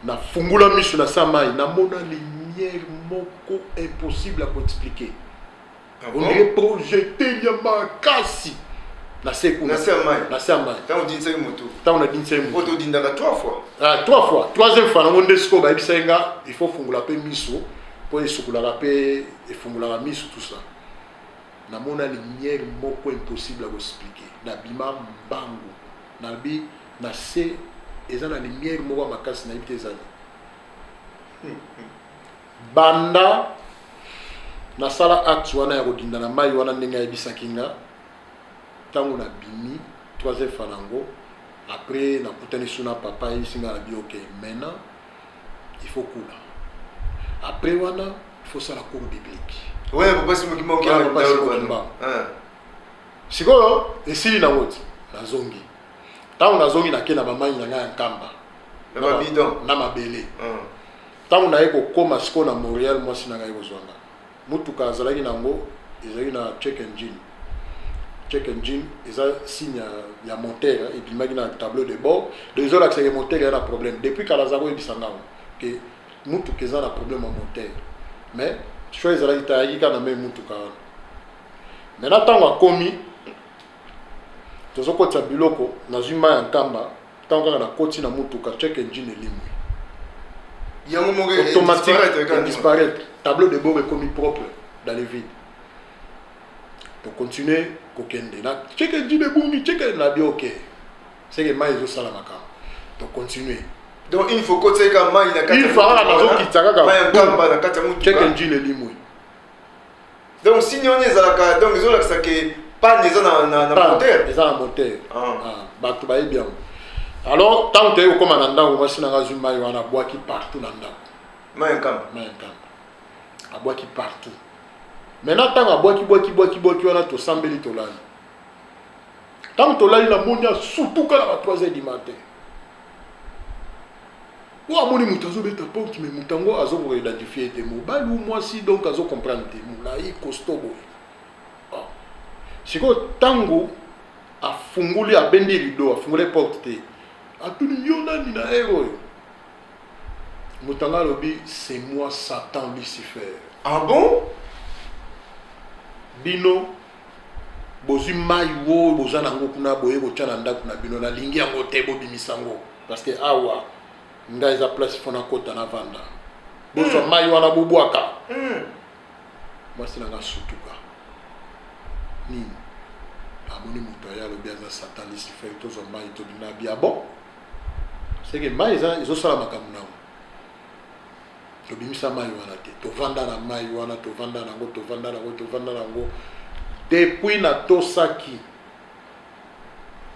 nafungula miso na sa mai, namona lumière moko impossible ya koexpliquer. Ah on bon? dirait projecteur ya makasi na se kuna. Na se ya mai? Na se ya mai. Ntango odinisaki moto? Ntango nadinisaki po moto. Todindaka trois fois? Ah, trois fois. Troisième fois nango nde sikoyo bayebisaki nga il faut fungola mpe miso, mpo esukolaka mpe efungolaka miso, tout ça. Namona lumière moko impossible ya koexpliquer. Nabima mbangu, nabi na se eza na lumière moko ya makasi, nayebi te ezali. Banda nasala acte wana ya kodinda na mai wana ndenge ayebisaki nga, ntango nabimi troisième fois nango, après nakutani su na papa, ayebisi nga, nabi: "Ok, maintenant il faut kula. Après wana il faut sala cours biblique." Wana papa Simokima. Wana papa Simokimba. Sikoyo esili nango ti nazongi. Ntango nazongi, nake na bamai na ngai ya Nkamba. Na babidon. Na mabele. Ntango naye kokóma sikoyo na Montréal, mwasi na ngai kozwanga mutuka azalaki nango, ezalaki na check engine. Check engine eza signe ya moteur ebimaki na tableau de bord, donc ezolakisaka moteur eza na problème. Depuis kala aza koyebisa ngango ke mutuka eza na problème ya moteur, mais choix ezalaki te, ayaki kaka na me mutuka wana. Maintenant ntango akomi, tozokotisa biloko, nazwi mai ya Nkamba. Ntango kaka nakoti na mutuka, check engine elimwi. Yango moko? Automatique. Disparaître kaka? Disparaître. Tableau de bord ekomi propre dans le vide. Tocontinue kokende na check engine ebungi, check na bi. Ok, seke mai ezosala makambo, tocontinue. Donc une fois kotika mai na kati Une fois kaka nazokita kaka, mai ya Nkamba na kati ya check mutuka, engine elimwi. Donc signe wana ezalaka, donc ezolakisa ke panne eza na Panne, moteur. Eza na moteur. Ah. Ah, bato bayebi yango. Alors ntango toyei kokóma na ndako, mwasi nanga azwi mai wana, abwaki partout na ndako. Mai ya Nkamba? Mai ya Nkamba abwaki partout. Maintenant ntango abwaki, bwaki, bwaki, bwaki wana, tosambeli, tolali. Ntango tolali, namoni asutuka na ba 3 heures du matin. Oyo amoni moto azobeta porte, mais moto yango azokoidentifie te mobali ou mwasi, donc azocomprendre te, molai, costaud boye. Ah. Sikoyo ntango afunguli, abendi rideau, afunguli porte te, atuni: "Yo nani na heure oyo?" Moto yango alobi: "C'est moi, Satan Lucifer." Ah bon? "Bino bozwi mai oyo boza nango kuna, boye kotya na ndako na bino, nalingi yango te. Bobimisa yango, parce que awa ngai eza place fo nakota, navanda. Bozwa mai wana, bobwaka." Mwasi nanga sutuka nini, amoni moto aye, alobi aza Satan Lucifer, tozwa mai tobina bia. Bon, seke mai eza ezosala makambo nango. Tobimisa mai wana te, tovanda na mai wana, tovanda nango, tovanda nango, tovanda nango. Depuis natosaki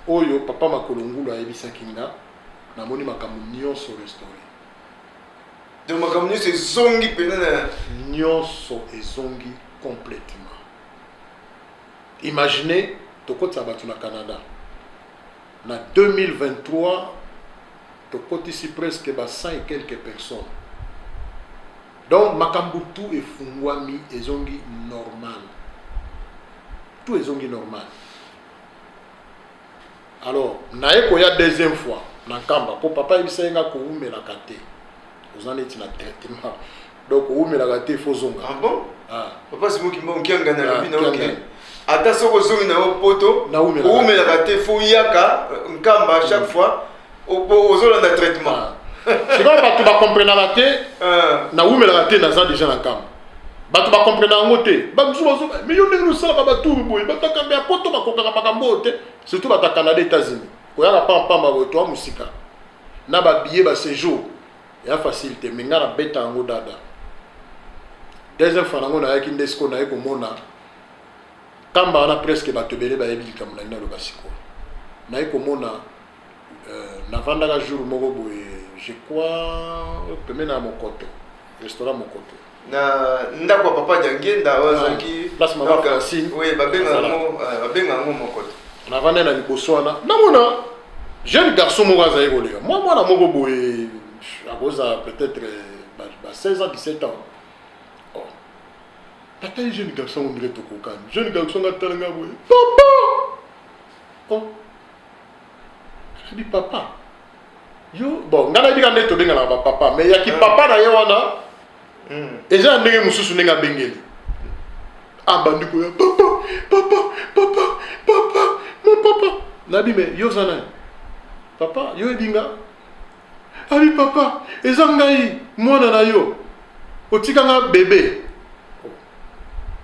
oyo papa makolo ngulu ayebisaki nga, namoni makambo nyonso restauré. Donc makambo nyonso ezongi pene na Nyonso ezongi complètement. Imaginez, tokotisa bato na Canada na 2023, tokotisi presque ba 100 et quelques personnes. Donc makambo tout efungwami, ezongi normal, tout ezongi normal. Alors naye koya deuxième fois na Nkamba mpo papa ayebisa ye nga kowumelaka te, oza neti na traitement, donc owumelaka te, faut zonga. Ah bon? Ah. Papa Simon Kimbangu Kiangani alobi Ah, na oke Kiangani. Ata soki ozongi na yo Poto, Nawumelaka. owumelaka te, faut yaka Nkamba chaque fois ozolanda traitement. Ah. Sikoyo bato bakomprenaka te. Ah. Nawumelaka te, naza déjà na Nkamba. Bato bakomprena yango te. Bamosusu bazo mais yo ndenge osalaka baturu boye, batakambe ya Poto bakokaka makambo oyo te, surtout bato ya Canada, États-Unis. Koyaka pampamba boye, toa mosika na babillet, baséjour ya facile te. Mais ngai nabeta yango dada. Deuxième fois nango nayaki nde sikoyo naye komona Nkamba wana, presque bato ebele bayebi likambo na ngai naloba. Sikoyo naye komona navandaka jour moko boye, je crois pembeni na Mokoto, restaurant Mokoto. Na ndako ya papa Diangenda oyo azalaki. Place mama Donc, Francine. Oui, babenga Azala. yango babenga yango Mokoto. Navandai na liboso wana, namona jeune garçon moko azali koleka, mwa mwana moko boye, akozala peut-être ba 16 ans, 17 ans. Oh. Natali jeune garçon, on dirait tokokani. Jeune garçon atala nga boye: "Papa." Oh, nabi papa yo. Bon, ngai nayebi kaka nde tobenganaka bapapa, mais yaki papa na ye wana eza na ndenge mosusu, ndenge abengeli. Abandi koya: "Papa, papa, papa, papa, mon papa." Nabi: "Me yo oza nani, papa? Yo oyebi nga?" Abi: "Papa, eza ngai mwana na yo, otika nga bébé."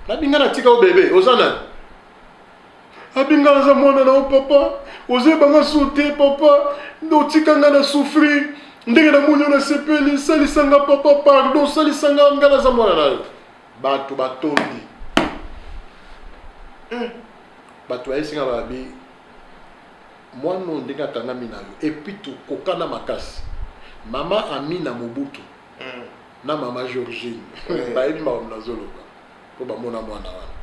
Nabi: "Nga natika yo bébé? Oza nani?" Abi: "Nga naza mwana na yo, papa. Ozoyebanga su te, papa? Otika nga na souffrir. Ndenge namoni yo, nasepeli. Salisanga, papa, pardon, salisanga. Nga naza mwana na yo." Bato batondi, bato bayesinga, babi mwana oyo ndenge akangami na yo. Et puis tokokana makasi. Mama Amina Mobutu na mama Georgine bayebi makambo nazoloba mpo bamona mwana wana.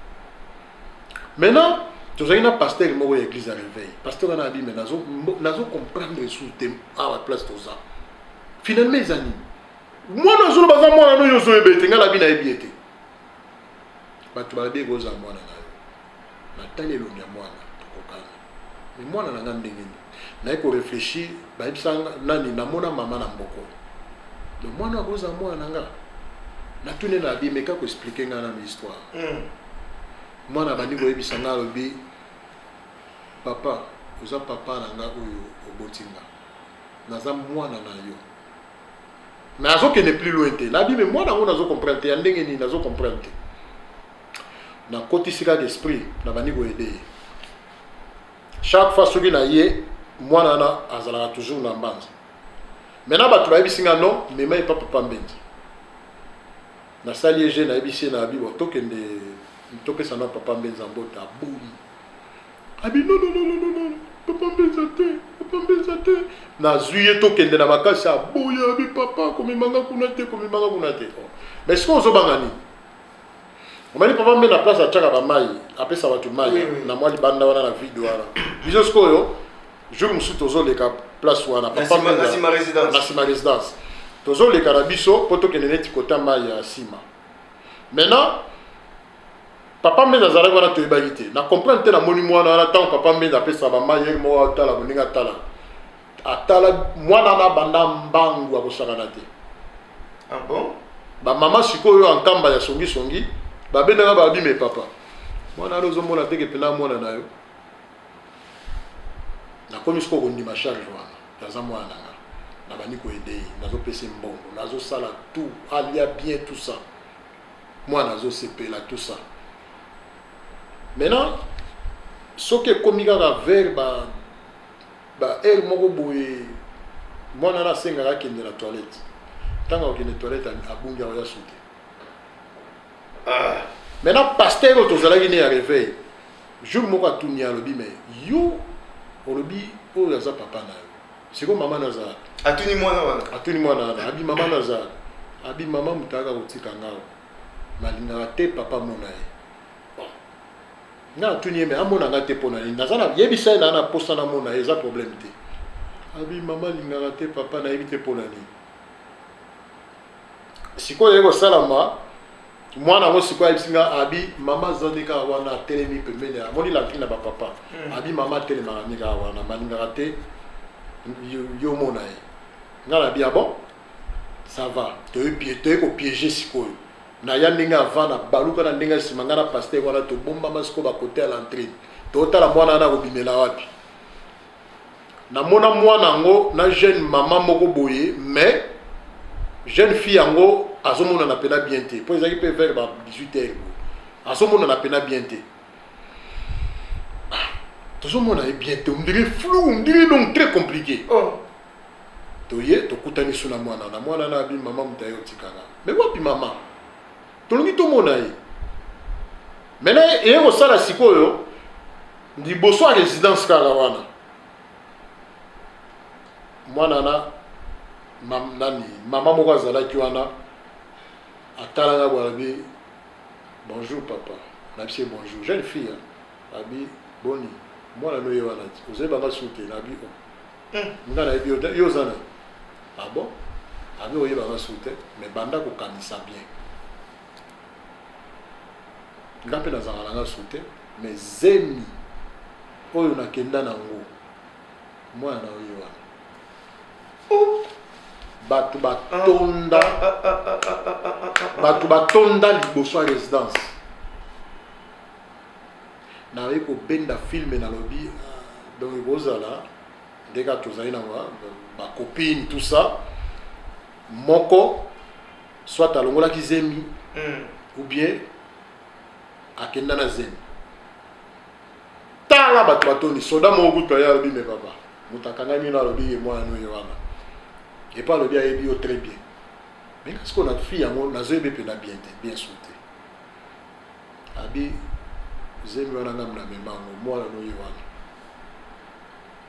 Maintenant tozalaki na pasteur moko ya église ya Réveil. Pasteur wana abi: "Me nazo comprendre su te awa place toza. Finalement eza nini? Mwana azoloba aza mwana no, yo ozoyeba ete ngai nabi nayebi ete bato balobi ekozala mwana na yo." Natali elongi ya mwana, tokokana. Me mwana na nga ndenge nini? Naye koréfléchir, bayebisa nani, namona mama na mboko. Donc mwana akozala mwana na nga. Natuni na abi: "Meka koexpliquer ngai nano histoire." Mwana abandi koyebisa ngai, alobi: "Papa, oza papa na nga oyo oboti nga, naza mwana na yo." Mais azokende plus loin te. Nabi: "Me mwana yango nazocomprendre te, ya ndenge nini? Nazocomprendre te." Nakotisi kaka esprit, nabandi koaider ye. Chaque fois soki na ye, mwana wana azalaka toujours na Mbanza. Maintenant bato bayebisi nga: "Non, mema epa papa Mbenza." Nasali ye je, nayebisi ye na abi: "Bo tokende, topesa na papa Mbenza mbote." Aboyi, abi: "Non, non, non, non, non, papa Mbenza te, papa Mbenza te." Nazwi ye, tokende na makasi, aboyi, abi: "Papa, komemanga kuna te, komemanga kuna te." Oh. Mais sikoyo ozobanga nini? Omoni papa Mbenza, place atiaka bamai, apesa bato mai na mwa libanda wana, na vide wana. Biso sikoyo jour mosusu tozoleka place wana. Na nsima résidence. Na nsima résidence. Tozoleka na biso mpo tokende neti kota mai ya nsima. Maintenant papa Mbenza azalaki wana, toyebaki te. Na comprendre te. Namoni mwana wana, ntango papa Mbenza apesaka bamai, ye moko atala boninga, atala, atala mwana wana, abanda mbangu, akosakana te. Ah bon? Bamama sikoyo ya Nkamba ya songisongi babendaka, babi: "Me papa, mwana wana ozomona teke mpena mwana na yo." Nakomi sikoyo kondima charge wana, aza mwana na nga. Nabandi koaider ye, nazopesa mbongo, nazosala tout, alia bien, tout ça, mwana azosepela, tout ça. Maintenant soki ekomi kaka vers ba heure moko boye, mwana wana asengaka akende na toilette. Ntango akokende toilette, abungi, akoya su te. Ah. Maintenant pasteur oyo tozalaki ne ya Réveil, jour moko atuni, alobi: "Me yo olobi oyo aza papa na yo, sikoyo mama naza?" Atuni mwana wana. Atuni mwana wana, abi: "Mama naza?" Abi: "Mama moto ayaka kotika nga awa, nalingaka te papa mona ye." Bon. Nga natuni ye, me amona nga te mpo na nini? Naza na yebisa ye naa na posa namona ye, eza problème te. Abi mama alingaka te papa, nayebi te mpo na nini. Sikoyo eye kosalama, mwana yango sikoyo ayebisi nga, abi mama aza nde kaka wana, atelemi pembeni, amoni lantri na bapapa. Abi mama atelemaka nde kaka wana, malingaka te yo mona ye. Nga nabi ah bon, ça va. Toye kopiéger sikoyo. Naya ndenge avant, na baluka na ndenge ya nsima. Nga na pasteur wana tobombama sikoyo bakote ya l'entrée, totala mwana wana akobimela wapi. Namona mwana yango na jeune mama moko boye, mais jeune fille yango azomonana mpena bien te, mpo ezalaki mpe vers ba 18 heures boye, azomonana mpena bien te. Ah, tozomona ye bien te, on dirait flou, on dirait donc très compliqué. Oh. Toye tokutani so na mwana na mwana na abi mama moto aye otikanga. Mais wapi mama? Tolingi tomona ye. Maintenant eye kosala sikoyo liboso ya résidence kaka wana, mwana na nani, mama moko azalaki wana, atalanga boye, alobi: "Bonjour papa." Nabisi ye: "Bonjour jeune fille, hein." Abi: "Boni, mwana no ye wana ti ozoyebanga su te?" Nabi: "O, nga nayebi yo te, yo oza nani?" "Ah bon?" Abi: "Oyebanga su te, mais banda kokanisa bien, nga mpe nazalaka na nga su te, mais zemi oyo nakenda nango, mwana na oye wana." Bato batonda, bato batonda liboso ya résidence. Naye kobenda film, nalobi ah, donc ekozala nde kaka tozali na bacopine, tout ça. Moko soit alongolaki zemi ou bien akenda na zemi. Tala bato batondi. Soda moko kutu aye, alobi: "Me papa, moto akangami no, alobi ye mwana no ye wana." Epo alobi ayebi yo très bien. Mais nga sikoyo na fille yango nazoyebi mpena bien te, bien sûr te. Abi zemi wana nga na mema yango, mwana no ye wana.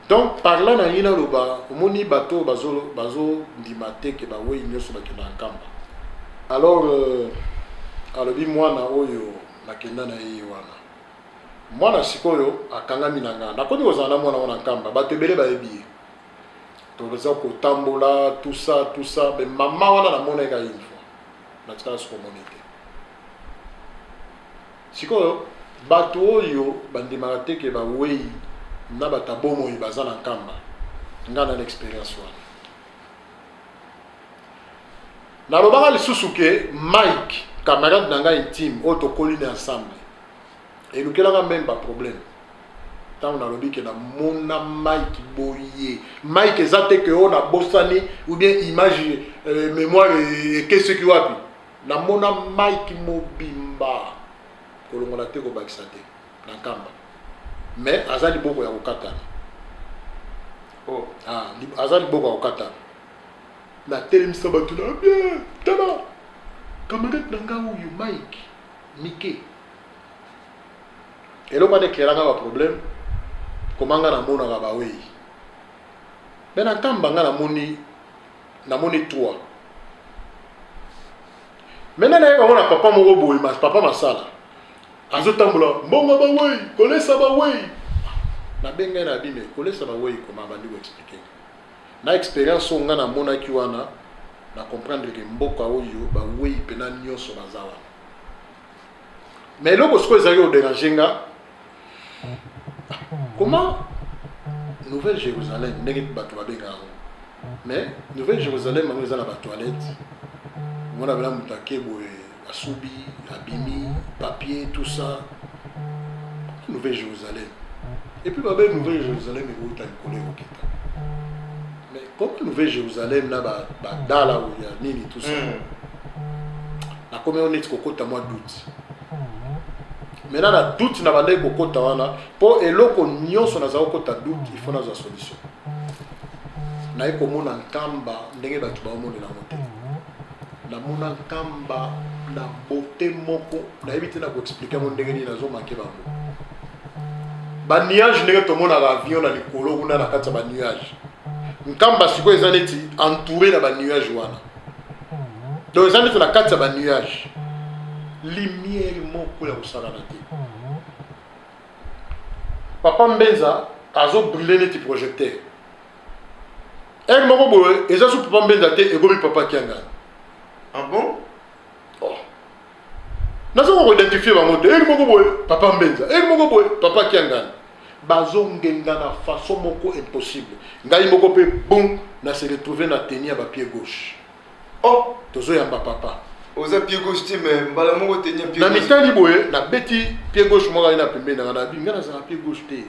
Donc par là na ngai naloba, omoni bato oyo bazondima te ke bawei nyonso bakenda na Nkamba. Alors alobi mwana oyo nakenda na ye ye wana. Mwana sikoyo akangami na nga, nakomi kozala na mwana wana Nkamba, bato ebele bayebi ye, toza kotambola, tout ça, tout ça. Mais mama wana namona ye kaka une fois, natikala soki omoni te. Sikoyo bato oyo bandimaka te ke bawei na bato ya bomoi baza na Nkamba, nga na expérience wana. Nalobaka lisusu ke Mike, camarade na ngai intime oyo tokoli na ensemble, elukelaka même baproblème ntango nalobi ke namona Mike boye. Mike eza te ke oyo nabosani ou bien image, mémoire ekeseki wapi. Namona Mike mobimba, kolongola te, kobakisa te, na Nkamba, mais aza liboko ya kokatana. Oh. Ah, aza liboko ya kokatana. Natelemisa bato na bien: "Tala camarade na ngai oyo Mike Mike." Eloko wana ecréelanga baproblème. Koma nga namonaka bawei me na Nkamba, nga namoni trois. Maintenant naye bango na papa moko boye, papa Masala azotambola mbongo bawei, kolesa bawei. Nabengai na bime kolesa bawei, koma bandi koexpliquer na expérience oyo nga namonaki wana. Na comprendre ke mboka oyo bawei mpena nyonso baza wana. Mais eloko sikoyo ezalaki kodéranger nga, comment Nouvelle Jérusalem, ndenge bato babengaka yango, mais Nouvelle Jérusalem yango eza na batoilette, omona bena moto ake boye, asubi, abimi, papier, tout ça. Nouvelle Jérusalem, et puis babe Nouvelle Jérusalem ekouta likolo, ekokita. Mais comment Nouvelle Jérusalem na badala oyo ya nini, tout ça? Nakomi oyo neti kokota mwa doute. Maintenant na doute na bandaki kokota wana, mpo eloko nyonso naza kokota doute, il faut nazwa solution. Naye komona Nkamba ndenge bato baomonela yango te. Namona Nkamba na beauté moko, nayebi te na koexpliquer yango ndenge nini. Nazomake bango banuage, ndenge tomonaka avion na likolo kuna na kati ya banuage. Nkamba sikoyo eza neti entouré na banuage wana, donc eza neti na kati ya banuage, lumière moko ya kosakana te. Papa Mbenza azobrille neti projecteur. Heure moko boye eza su Papa Mbenza te, ekomi Papa Kiangani. Ah bon? Oh. Naza ko identifier bango te. Heure moko boye Papa Mbenza, heure moko boye Papa Kiangani. Bazongenga na façon moko impossible. Ngai moko mpe bon na se retrouver na tenue ya ba pied gauche. Oh, tozoyamba papa. Oza pied gauche te, mais mbala moko tenue ya pied Na gauche. Mitali boye, nabeti pied gauche moko aye na pembeni na ngai, nabi ngai nazala pied gauche te.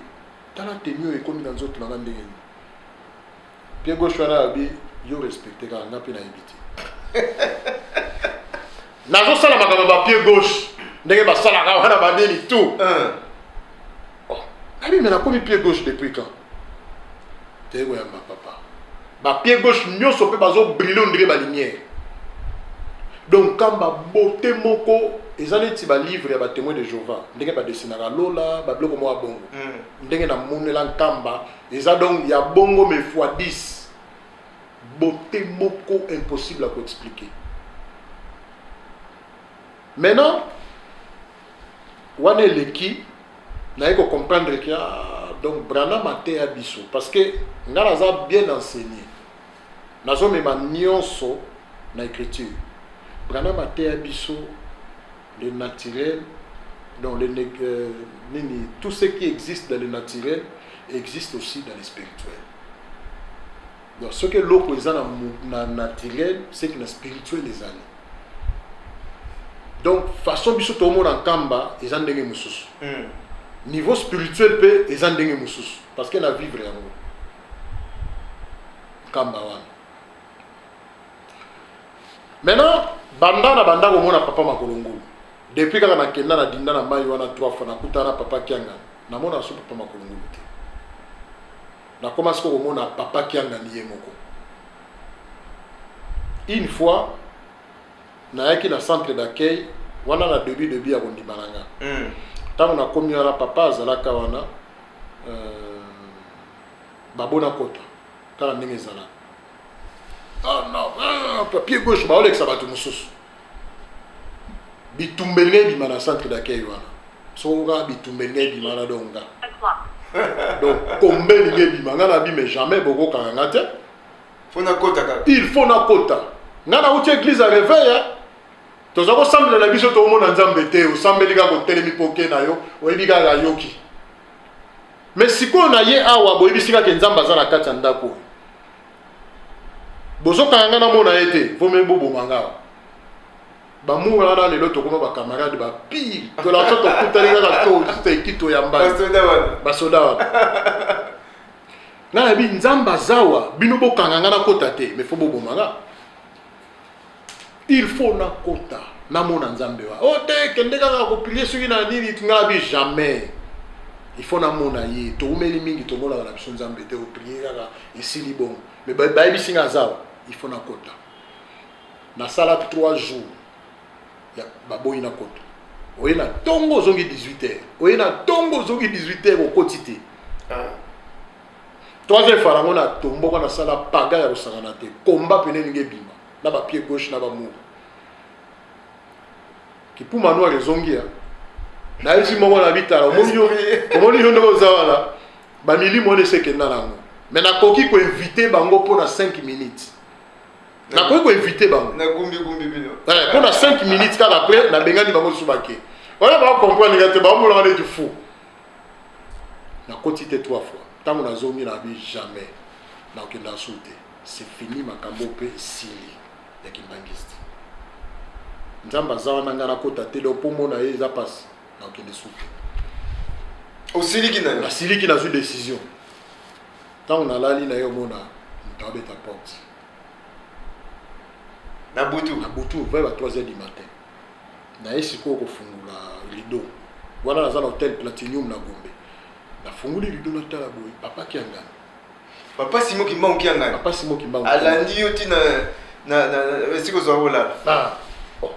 Tala tenue oyo ekomi na nzoto na ngai ndenge nini. Pied gauche wana abi yo respecte kaka ngai mpe nayebi te. Nazosala makambo ba pied gauche ndenge basalaka wana banini tout. Oh, nabi me nakomi pied gauche depuis quand? Toye koyamba papa. Ba pied gauche nyonso mpe bazo briller on dirait ba lumière. Donc Nkamba beauté moko eza neti ba livre ya ba témoins de Jéhovah ndenge ba dessinaka lola ba biloko moko ya bongo. Ndenge namonela Nkamba eza donc ya bongo mais fois 10. Beauté moko impossible à koexpliquer. Maintenant wana eleki, naye ko comprendre que ah, donc Branham ateya biso parce que nga naza bien enseigné, nazomema nyonso na écriture. Branham ateya biso le naturel, donc le nini, tout ce qui existe dans le naturel existe aussi dans le spirituel. Donc soki eloko eza na naturel, c'est que na spirituel ezali. Donc façon biso tomona Nkamba eza ndenge mosusu. Niveau spirituel pe eza ndenge mosusu parce que na vivre yango Nkamba wana. Maintenant banda na banda komona papa Makolongulu depuis kaka nakenda na dinda na mai wana 3 fois, nakutana na papa Kiangani, namona so papa Makolongulu te. Nakoma sikoyo komona papa Kiangani ye moko. Une fois nayaki na centre d'accueil wana na début ya kondima na nga. Ntango nakomi wana, papa azalaka wana, babona kota kaka ndenge ezalaka. Ah non, ah, pied gauche baolekisa bato mosusu. Bitumba elingi ebima na centre d'accueil wana. Soko kaka bitumba elingi ebima na donc nga. Donc kombe elingi ebima nga na bi mais jamais bokokanga nga te. Faut nakota kaka. Il faut nakota. Nga nauti église ya réveil, hein. Toza kosambela na biso toomona Nzambe te, osambeli kaka otelemi mpo oke na yo, oyebi kaka yoki. Mais sikoyo na ye awa boyebisi kaka Nzambe aza na kati ya ndako oyo. Bozokanga nga namona ye te, vaut mieux boboma nga awa. Bamour wana lelo tokoma ba camarade ba pire. Tolaka so tokutani kaka to seki toyambani. Basoda wana. Basoda wana. Nga nayebi Nzambe azawa, bino bokanga nga nakota te, mais faut boboma nga. Il faut nakota, namona Nzambe wa. Oh te, kende kaka koprier soki na nini, nga bi jamais. Il faut namona ye. Toumeli mingi tomonaka na biso Nzambe te, oprier kaka esili bongo. Mais bayebisi nga azawa, il faut nakota. Nasala 3 jours ya baboyi nakota. Oye na tongo ozongi 18h. Oye na tongo ozongi 18h okoti te. Troisième fois yango na tomboka nasala paga ya kosangana te. Komba pene elingi ebima na ba pied gauche na ba mur. Kipuma noir ezongi ya. Nayebisi moko na bitala omoni yo, omoni yo ndenge oza wana. Ba milimo wana esekenda nango. Mais nakoki koinvite bango mpona 5 minutes. Nakoki koinvite bango. Na gumbi gumbi bino. Mpona 5 minutes kaka après nabengani bango lisusu bake. Wana ba comprendre nga te, baomonaka neti fou. Nakoti te 3 fois. Ntango nazongi na bi jamais. Nakokenda su te. C'est fini makambo mpe esili ya kimbangiste. Nzambe aza wana nga nakota te, donc mpo mona ye eza pasi. Nakokende su te. Osiliki na yo? Nasiliki, nazwi décision. Ntango nalali na ye omona moto abeta porte. Na butu? Na butu, vers ba 3 heures du matin. Naye sikoyo kofungola rideau. Wana naza na hôtel Platinum na Gombe. Nafungoli rideau natala boye, papa Kiangani. Papa Simon Kimbangu Kiangani. Papa Simon Kimbangu. Alandi yo ti na esika ozwa kolala. Ah. Oh.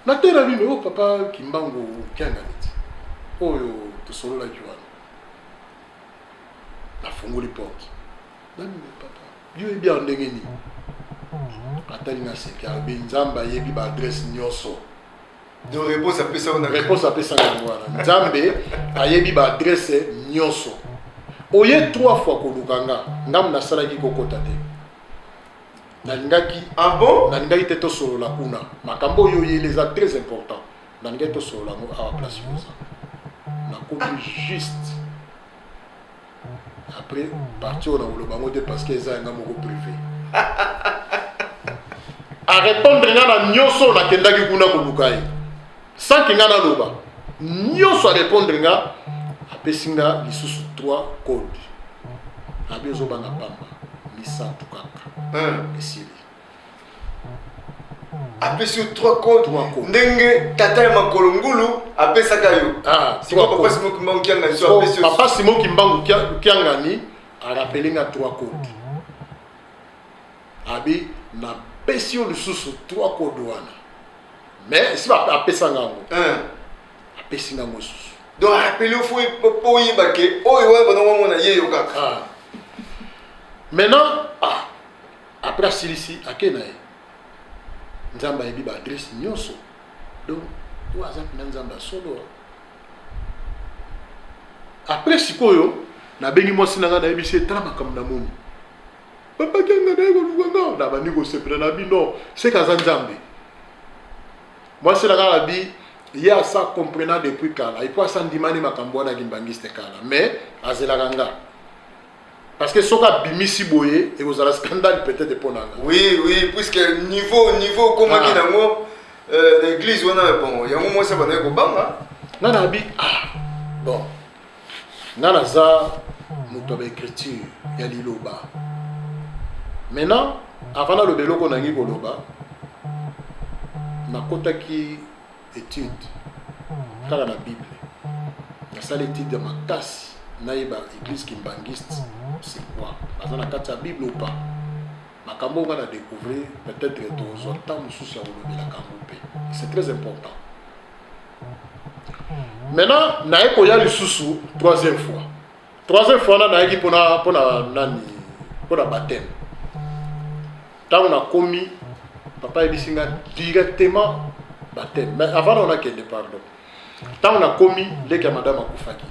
Natela bino, oh, papa Kimbangu Kiangani ti. Oyo tosololaki wana. Nafungoli porte. Nani papa? Yo yebi ya ndenge nini? Atali na seki, alobi Nzambe ayebi ba adresse nyonso. Donc réponse apesa wana. Réponse apesa yango wana. Nzambe ayebi ba adresse nyonso. Oye trois fois koluka nga, ngambo nasalaki kokota te. Nalingaki Ah bon? Nalingaki te tosolola kuna. Makambo oyo oyeli eza très important. Nalingaki tosolola yango awa place oyo oza. Nakomi juste après partie oyo nakoloba yango te parce que eza yanga moko privé. Arépondre nga na nyonso oyo nakendaki kuna koluka ye sans que nga naloba nyonso. Arépondre nga, apesi nga lisusu 3 code. Abi ozobanga pamba, misato kaka. Esili. Apesi yo trois code? Trois code. Ndenge tata ya makolo ngulu apesaka yo. Ah, sikoyo trois papa code. Simon Kimbangu Kiangani so So, apesi yo. Papa Simon Kimbangu Kiangani arappeler nga trois code. Abi napesi yo lisusu trois code wana, mais esi apesanga yango. Apesi nga yango lisusu. Donc arappeler yo, faut po oyeba ke oyo wana bango bamona ye yo kaka. Ah. Maintenant, ah, après asilisi, ake na ye. Nzambe ayebi baadresse nyonso, donc oyo aza mpena Nzambe ya solo. Après sikoyo nabengi mwasi na ngai, nayebisi ye: tala makambo namoni, papa Kianga naye koluka nga. Nabandi kosepela na bino seke aza Nzambe. Mwasi na ngai abi ye asa comprenant depuis kala, et puis asa ndimani makambo wana kimbangiste kala, mais azelaka nga parce que soki abimisi boye ekozala scandale peut-être mpo na nga. Oui, puisque niveau okomaki Ah. nango na église wana, bon, yango mwasi abandaki kobanga. Nga na abi: ah bon, nga naza moto ya baécriture ya liloba. Maintenant, avant naloba eloko nangi koloba, nakotaki étude kaka na Bible. Nasali étude ya makasi, nayeba église kimbangiste c'est quoi, baza na kati ya Bible ou pas. Makambo oyo nga na découvrir, peut-être tozwa ntango mosusu ya kolobelaka yango mpe, c'est très important. Maintenant naye koya lisusu troisième fois. Troisième fois wana nayaki mpona nani? Mpona baptême. Ntango nakomi, papa ayebisi nga directement baptême. Mais avant na nakende, pardon, ntango nakomi, leki ya madame akufaki,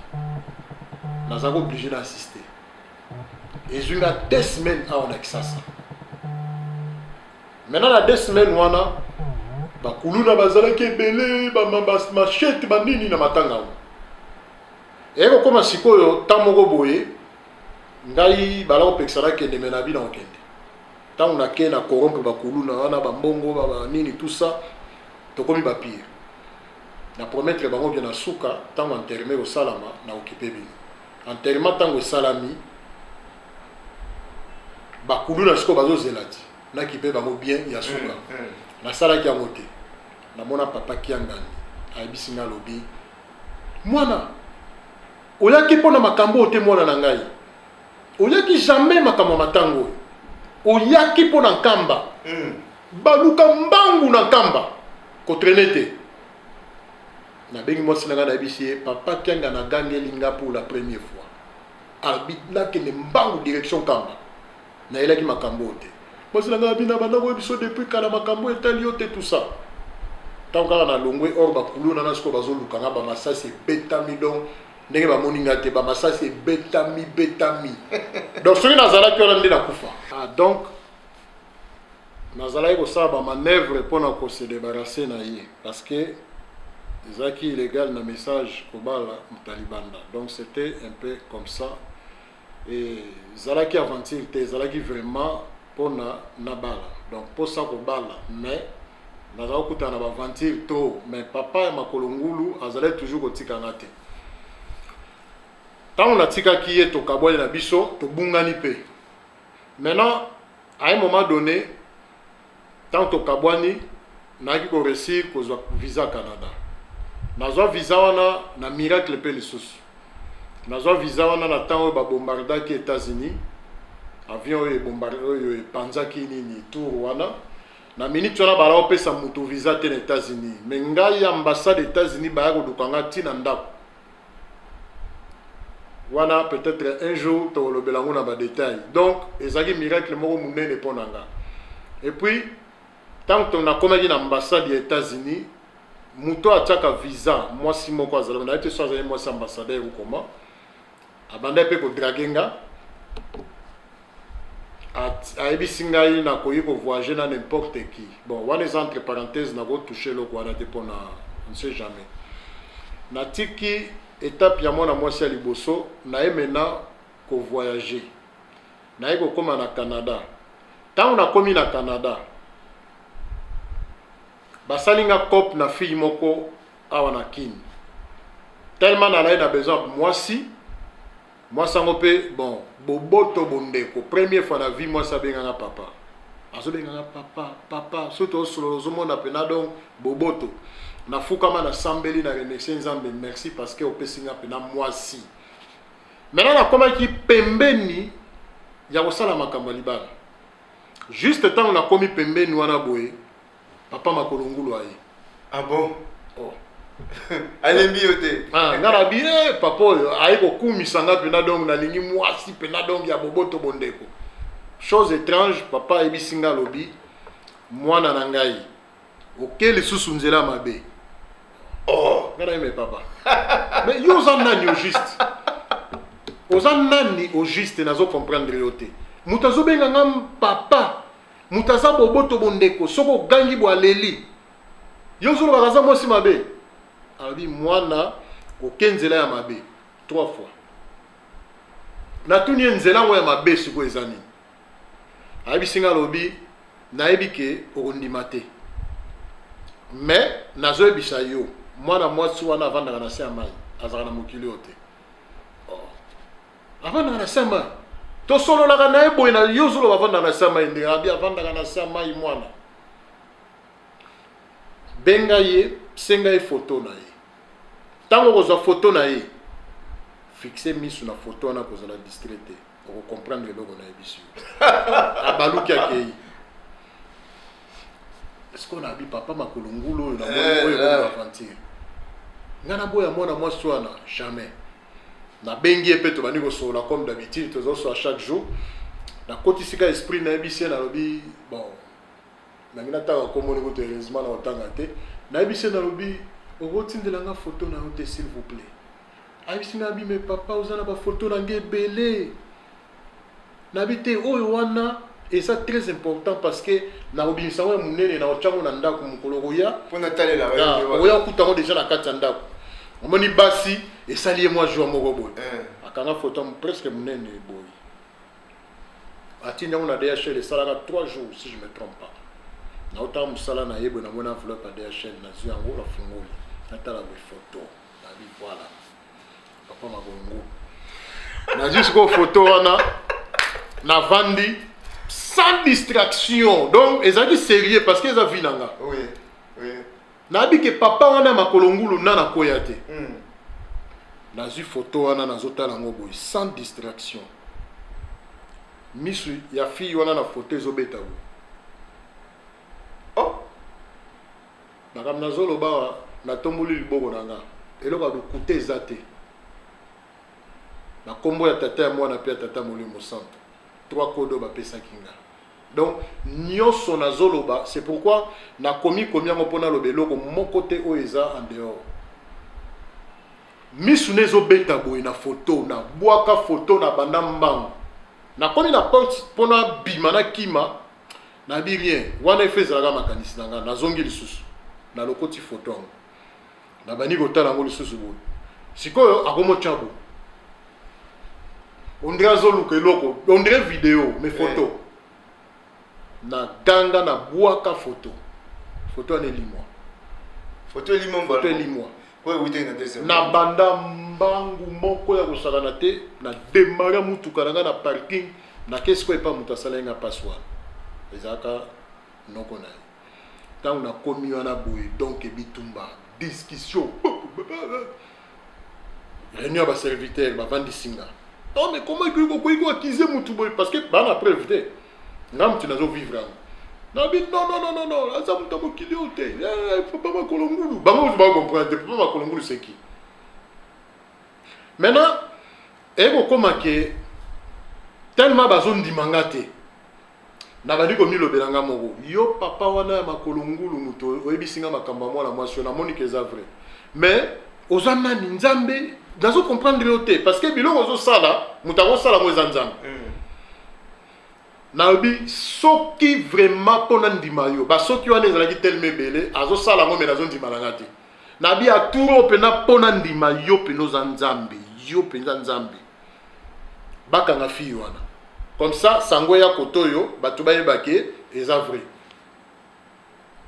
nazalaki obligé na assister. Ezwi nga 2 semaines awa na Kisasa. Maintenant na 2 semaines wana, bakuluna bazalaki ebele, machete, banini na matanga yango. Eye kokóma sikoyo ntango moko boye, ngai bala kopekisa nakende, me na bino okende. Ntango nake na corrompre bakuluna wana, bambongo, banini, tout ça, tokomi bapire. Na promettre bango bien, na suka ntango enterrement ekosalama, na okipe bino. Enterrement ntango esalami, bakuluna sikoyo bazozela ti nakipe bango bien ya suka. Nasalaki yango te. Namona papa Kiangani ayebisi nga, alobi: mwana, oyaki mpo na makambo oyo te. Mwana na ngai, oyaki jamais makambo ya matango oyo, oyaki mpo na Nkamba. Baluka mbangu na Nkamba, kotraîner te. Nabengi mwasi na ngai, nayebisi ye: papa Kianga nagangeli nga pour la première fois, alobi nakende mbangu direction Nkamba, nayelaki makambo oyo te. Mwasi na ngai abi: na banda koyebi biso depuis kala, makambo etali yo te, tout ça. Ntango kaka nalongwe or, bakuluna na sikoyo bazoluka nga, bamasasi ebetami. Donc ndenge bamoni nga te, bamasasi ebetami betami. Donc soki nazalaki wana nde nakufa. Ah, donc nazalaki kosala bamanœuvre mpona kose débarrasser na ye parce que ezalaki illégal na message kobala moto ya libanda. Donc c'était un peu comme ça. Ezalaki aventure te, ezalaki vraiment mpona nabala, donc mposa kobala. Mais nazala kokutana na baaventure to, mais papa ya makolo ngulu azalaki toujours kotikanga te. Ntango natikaki ye, tokabwani na biso, tobungani mpe. Maintenant, à un moment donné, ntango tokabwani, nayaki koréussir kozwa visa Canada. Nazwa visa wana na miracle mpe lisusu. Nazwa visa wana na ntango oyo babombardaki États-Unis, avion oyo ebombarde, oyo epanzaki nini, tour wana. Na minute wana bala kopesa moto visa te na États-Unis, mais ngai ambassade États-Unis baya koluka nga ntina ndako wana. Peut-être un jour tokolobela yango na badétail. Donc ezalaki miracle moko monene mpo na nga. Et puis ntango nakomaki na ambassade ya États-Unis, moto atiaka visa, mwasi moko azalaki, nayebi te so azali mwasi ambassadeur ou comment. Abandaki mpe kodraguer nga. Ayebisi ngai nakoki kovoyager na n'importe qui. Bon, wana eza entre parenthèse, nakotouche eloko wana te mpona on ne sait jamais. Natiki étape ya mwana mwasi ya liboso, naye maintenant kovoyager, naye kokóma na Canada. Ntango nakomi na Canada, basali nga cope na fille moko awa na Kini. Tellement nalai na besoin ya mwasi, mwasi yango mpe bon, boboto, bondeko. Première fois na vie mwasi abenganga papa, azobenganga papa, papa. Soki tosolola, ozomona mpena donc boboto. Nafukama, nasambeli, na remercie Nzambe, merci parce que opesi nga mpena mwasi. Maintenant nakomaki pembeni ya kosala makambo ya libala. Juste ntango nakomi pembeni wana boye, papa makolo ngulu aye. Ah bon? Oh. Alembi yo te? Ah, nga na bi eh, papa oyo aye kokumisa nga mpena, donc nalingi mwasi mpena donc ya boboto, bondeko. Chose étrange, papa ayebisi nga, alobi: "Mwana na ngai, oke lisusu nzela mabe." Oh. Nga na ye: "Mais papa, mais yo oza nani au juste? Oza nani au juste? Nazo comprendre yo te. Moto azobenga nga papa, moto aza boboto, bondeko, soki ogangi bo aleli, yo ozolobaka aza mwasi mabe." Alobi: "Mwana, oke nzela ya mabe trois fois." Natuni ye: "Nzela yango ya mabe sikoyo eza nini?" Ayebisi nga, alobi: "Nayebi ke okondima te, mais nazoyebisa yo, mwana mwasi wana avandaka na se ya mai, azalaka na mokili oyo te. Oh. Avandaka na se ya mai, tosololaka na ye boye. Na yo ozoloba avandaka na se ya mai ndenge abi avandaka na se ya mai. Mwana, benga ye, senga ye foto na ye. Ntango okozwa foto na ye, fixe miso na foto wana, kozala distrait te, okocomprendre eloko nayebisi yo." Abaluki, akei. Sikoyo nabi papa makolo ngulu oyo namoni oyo ekomi aventure. Ngai naboya mwana mwasi wana jamais. Nabengi ye mpe, tobandi kosolola comme d'habitude, tozosola chaque jour. Nakotisika esprit, nayebisi ye, nalobi: "Bon, nangi natanga komoni kutu, heureusement na kotanga te." Nayebisi ye, nalobi: "Okotindela nga foto na yo te, s'il vous plaît?" Ayebisi nga abi: "Mais papa, oza na bafoto na nga ebele." Nabi te, oyo wana eza très important parce que nakobimisa yango ya monene, na otyango na ndako, mokolo koya mpo natalela. Oya okuta yango déjà na kati ya ndako. Omoni basi, esali ye mwa jour moko boye, akanga foto presque monene boye, atindi yango na DHL. Esalaka 3 jours, si je me trompe pas. Naotanga mosala na ye boye, namoni enveloppe ya DHL, nazwi yango, nafungoli, natala boye foto, nabi: "Voilà, papa makongo." Nazwi sikoyo foto wana, navandi sans distraction, donc ezalaki sérieux parce que eza vie na nga. oui oui Nayebi ke papa wana makolo ngulu na nakoya te. Nazwi foto wana, nazotala yango boye sans distraction, misu ya fille wana na foto ezobeta boye. Oh. Makambo nazoloba awa, natomboli liboko na nga, eloko ya lokuta eza te, na nkombo ya Tata, ya Mwana mpe ya Tata Molimo Santo. Trois code oyo bapesaki nga, donc nyonso nazoloba, c'est pourquoi nakomi komi yango mpo naloba eloko moko te oyo eza en dehors. Misu ne ezobeta boye na foto, nabwaka foto na banda mbangu, nakomi na porte mpo nabima, nakima, nabi rien wana efe ezalaka makanisi na nga. Nazongi lisusu, nalokoti foto yango, nabandi kotala yango lisusu boye. Sikoyo akomotya boye, on dirait azoluka eloko, on dirait vidéo, mais photo. Na ganga, nabwaka photo, photo wana elimwa. Photo elimwa. Photo elimwa. Po ewutaki na deuxième. Na banda mbangu moko ya kosakana te, na démarrer mutuka na ngai na parking, nake sikoyo epa moto asalaki nga mpasi wana, ezalaka noko na ye. Ntango nakomi wana boye, donc bitumba, discussion, réunion ya baserviteur, bavandisi nga: "Non, mais comment okoki koaccuser mutu boye?" Parce que baa na preuve te, nga mutu nazovivre yango. Nabi: "Non, non, non, non, non, aza moto ya mokili oyo te. Papa makolo ngulu." Bango mosu bakocomprendre te papa makolo ngulu c'est qui. Maintenant ekokóma ke tellement bazondima nga te, nabandi komilobela nga moko: "Yo papa wana ya makolo ngulu, moto oyebisi nga makambo ya mwana mwasi oyo, namoni ke eza vrai, mais oza nani? Nzambe Nazo comprendre yo te, parce que biloko ozosala, moto akosala yango eza Nzambe. Nalobi soki vraiment mpo na ndima yo, basoki wana ezalaki telema ebele, azosala yango, me nazondima na nga te. Nabi aturo mpena mpo na ndima yo mpenza oza Nzambe, yo mpenza Nzambe. Bakanga fille wana comme ça, sango ya koto oyo bato bayeba ke eza vrai.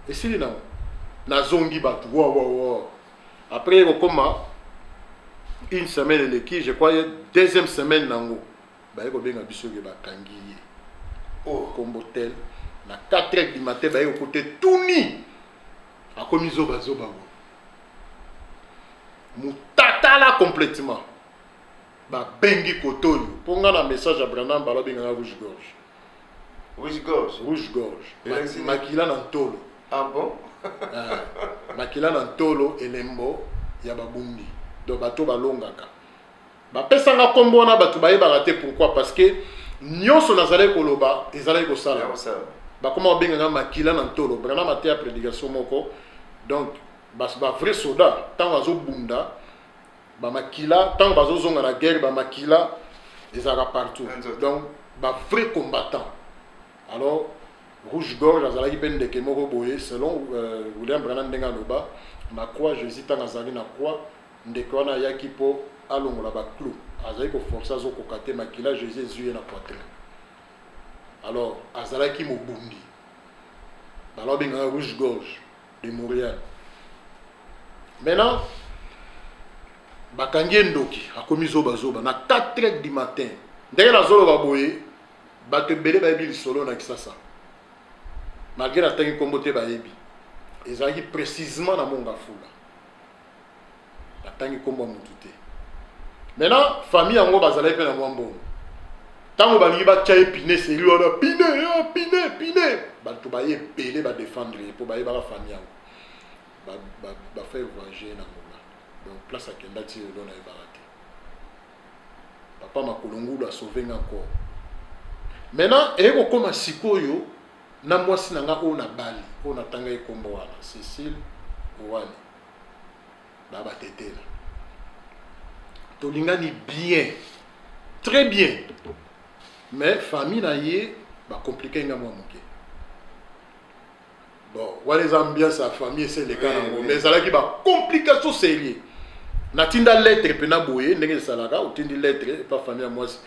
Esili nango, nazongi, bato wa wa wa. Après ekokoma une semaine eleki, je crois deuxième semaine nango, baye kobenga biso ke bakangi ye. Oh. Kombo tel, na 4 heures du matin baye kokuta tuni akomi zobazoba bo mutatala complètement. Babengi koto oyo mpo nga na message ya Branham, balobenganga rouge gorge. Rouge gorge. Rouge gorge. Elakisi nini? Makila na ntolo. Ah bon. Ah, makila na ntolo, elembo ya babundi, donc bato balongaka. Bapesanga nkombo wana, bato bayebaka te pourquoi, parce que nyonso nazalaki koloba ezalaki kosala. Ya kosala. Bakoma babenganga makila na ntolo. Branham ateya prédication moko, donc bavrai soda ntango azobunda, bamakila, ntango bazozonga na guerre, bamakila ezalaka partout. Na nzoto. Donc bavrai combattant. Alors rouge gorge azalaki mpe ndeke moko boye, selon William Branham ndenge aloba na croix. Jésus ntango azalaki na croix, ndeke wana ayaki mpo alongola baclous, azali koforce, azokoka te, makila Jésus ezwi ye na poitrine. Alors azalaki mobundi, bala babengaka rouge gorge de Montréal. Maintenant bakangi ye ndoki, akomi zobazoba na 4 heures du matin. Ndenge nazoloba boye, bato ebele bayebi lisolo na Kisasa, malgré natangi nkombo te, bayebi. Ezalaki précisement na Mont Ngafula, natangi nkombo ya motu te. Maintenant famille yango bazalaki mpe na mwa mbongo. Ntango balingi batya ye pine, seri wana pine ya pine pine, bato baye ebele badefendre ye mpo bayebaka famille yango. Bafaire voyager na Ngola, donc place akenda ti lelo nayebaka te. Papa makolo ngulu asauve nga encore. Maintenant eye kokóma sikoyo na mwasi na nga oyo nabali, oyo natanga ye nkombo wana, Cécile Owani, baa batetela, tolingani bien, très bien, mais famille na ye bacompliquer nga mwa moke. Bon, wana eza ambiance ya famille, ese eleka nango, mais ezalaki bacomplication sérieux. Natinda lettre mpena boye, ndenge esalaka, otindi lettre epa famille ya mwasi.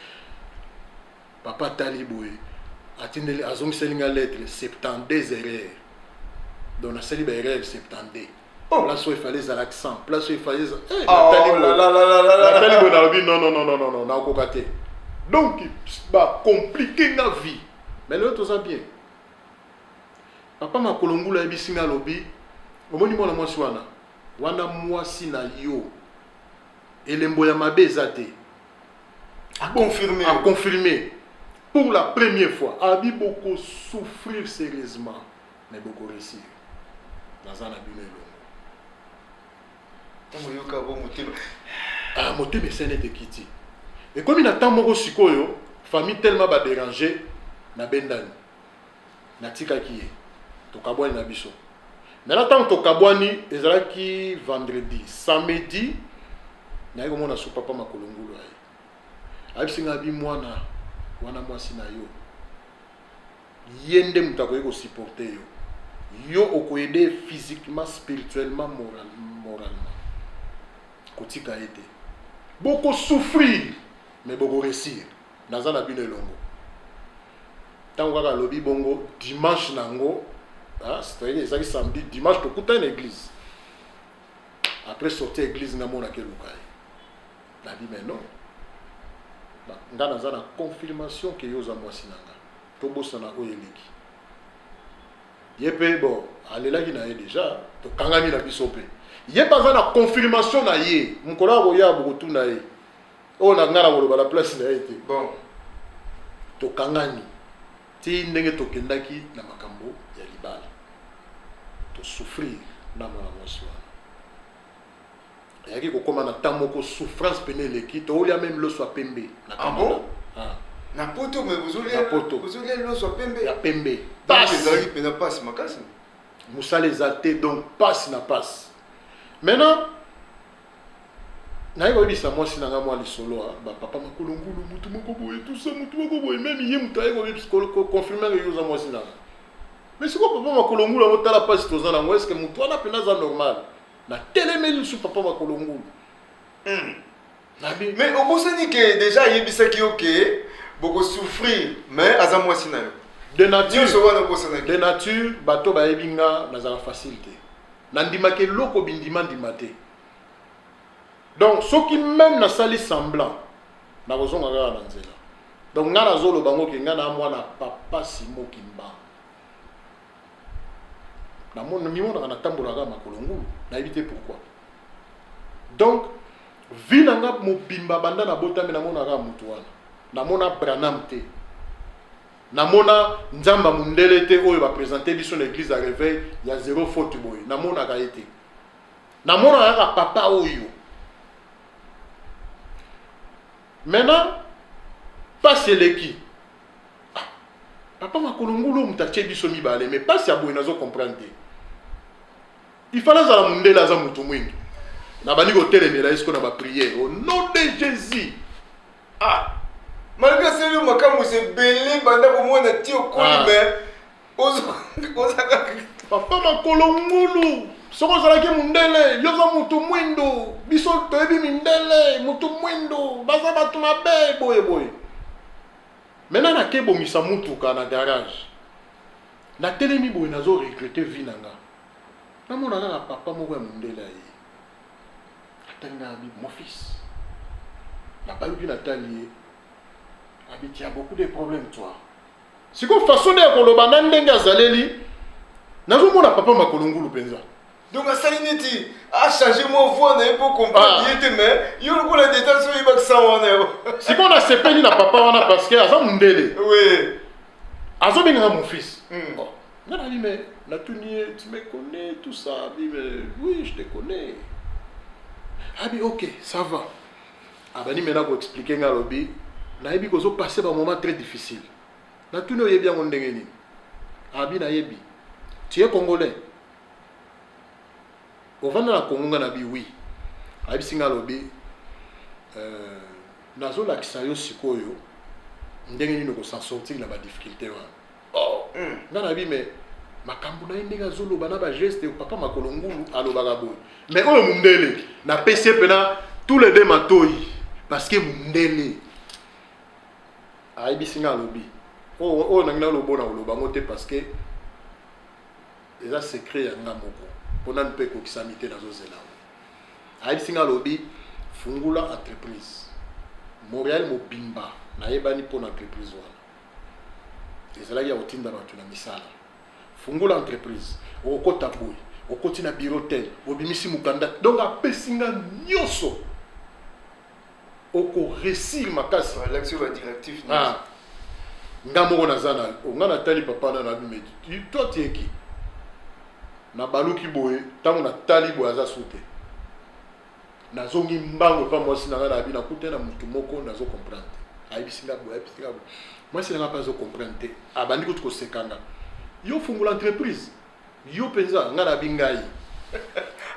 Papa atali boye, atindeli, azongiseli nga lettre, 72 erreur. Donc nasali baerreur 72. Oh. Place oyo efale ezala accent, place oyo efale ezala Oh natali boye. là là là là là là. Natali boye, nalobi non, non, non, non, non, non, nakoka te. Donc bacompliquer nga vie, mais lelo toza bien. Papa makolo ngulu ayebisi nga, alobi: omoni mwana mwasi wana, wana mwasi na yo, elembo ya mabe eza te. Aconfirmé. Aconfirmé pour la première fois. Abi boko souffrir sérieusement, mais boko réussir, naza na bino elongo. Ntango oyoka bo motema? Ah, motema esali ete ekiti. Ekomi na ntango moko sikoyo, famille tellement badéranger, nabendani, natikaki ye, tokabwani na biso. Maintenant ntango tokabwani, ezalaki vendredi, samedi naye komona su papa makolo ngulu. Aye, ayebisi ngai, abi: mwana wana mwasi na yo, ye nde moto akoki kosupporter yo, yo okoaider physiquement, spirituellement, moralement. Kotika ye te, bokosouffrir mais bokoréussir, naza na bino elongo. Ntango kaka alobi bongo, dimanche nango, ah, c'est-à-dire ezalaki samedi, dimanche tokutani na église. Après sortie église, namonaki eluka ye, nabi: mais non, nga naza na confirmation ke yo oza mwasi na nga, tobosana oyo eleki. Ye mpe bon, alelaki na ye déjà, tokangami na biso mpe ye mpe aza na confirmation na ye. Mokolo akoya, bokotuna ye oyo na ngai na koloba na place na ye te. Bon. Tokangani ti ndenge tokendaki na makambo ya libala, tosouffrir na mwana mwasi wana. Eyaki kokóma na ntango moko, souffrance pene eleki, tokolia même loso ya pembe na Ah Canada. bon? Ah, Na poto, mais bozolia Na poto. Bozolia loso ya pembe? Ya pembe. Donc Pasi. ezalaki mpenza pasi makasi. Mosala eza te, donc pasi na pasi. Maintenant Naye koyebisa mwasi na nga mwa lisolo, bapapa makolo ngulu, mutu moko boye, tout ça, mutu moko boye. Même ye moto aye koconfirmer yo oza mwasi na nga. Mais sikoyo papa makolo ngulu yango, tala mpasi toza nango. Est-ce motu wana mpenza aza normal? Natelemeli lisusu papa makolo ngulu. Nabi Mais obosani ke déjà ayebisaki yo ke bokosouffrir, mais aza mwasi na yo. De nature Nyonso wana obosanaki. De nature, bato bayebi nga, nazala facile te. Nandimaka eloko bindima ndima te. Donc soki même nasali semblant, nakozonga kaka na nzela. Donc nga nazoloba ngo ke nga na mwana papa Simo Kimbangu. Namona, mimonaka, natambolaka makolo ngulu, nayebi te pourquoi. Donc vie na nga mobimba, banda nabotami, namonaka motu wana. Namona Branham te, namona Nzambe ya mondele te oyo baprésente biso na église ya réveil ya zéro faute boye, namonaka ye te. Namonaka kaka papa oyo. Maintenant pasi eleki. Ah, papa makolo ngulu oyo, moto atie biso mibale, mais pasi ya boye nazo comprendre te. Il fallait azala mondele, aza motu mwindu. Nabandi kotelemela ye siko na baprière au nom de Jésus. Ah, malgré asali yo makambo ebele, banda komona ti okoli, mais oza kaka Papa makolo ngulu, soki ozalaki mondele, yo oza motu mwindu, biso toyebi mindele, motu mwindu baza bato mabe boye boye. Maintenant nakebongisa mutuka na garage, natelemi boye, nazo regretter vie na nga. Namona kaka papa moko ya mondele aye, atali nga, abi: "Mon fils." Nabaluki, natali ye, abi: "Tu as beaucoup de problèmes, toi." Sikoyo façon nde ya koloba na ndenge azaleli, nazomona papa makolo ngulu mpenza. Donc asali neti achange mwa voix na ye mpo comprendre ye te, mais yo lokola deta so oyebakisa wana yo. Sikoyo nasepeli na papa wana parce que aza mondele. Azobengaka mon fils. Oh, nga nabi, mais natuni ye: "Tu me connais?" Tout ça. Abi: "Mais oui, je te connais." Abi: "Ok, ça va." Abandi maintenant koexpliquer nga, alobi: "Nayebi kozopasser bamoment très difficile." Natuni: "Oyebi yango ndenge nini?" Abi: "Nayebi, tu es congolais, ovanda na Kongo." Nga nabi: "Oui." Ayebisi nga, alobi: "Nazolakisa yo sikoyo ndenge nini okos'en sortir na badifficulté wana." Oh. Nga nabi, mais makambo na ye, ndenge azoloba na bageste, papa makolo ngulu alobaka boye, mais oyo mundele, napesi ye mpena tous les deux matoi parce que mundele. Ayebisi nga, alobi oyo oyo nangi naloba, na koloba yango te parce que eza secret ya nga moko, mpo nanu mpe ekokisami te, nazozela yango. Ayebisi nga, alobi: "Fungula entreprise. Montréal mobimba nayebani mpo na entreprise wana." Ezalaki ya kotinda bato na misala. "Fungula entreprise, okokɔta boye, okoti na bureau tel, obimisi mokanda." Donc apesi nga nyonso, okoréussir makasi. Alakisi yo badirectif. Ah. Nga moko naza na o, nga natali papa na, nabi: "Mais toi, tu es qui?" Nabaluki boye, ntango natali boye, aza su te. Nazongi mbango epa mwasi na nga, nabi: "Nakuta na motu moko, nazo comprendre te. Ayebisi nga boye, ayebisi nga boye." Mwasi na nga mpe azo comprendre te, abandi kutu koseka nga: "Yo fungula entreprise, yo mpenza?" Nga nabi: "Ngai."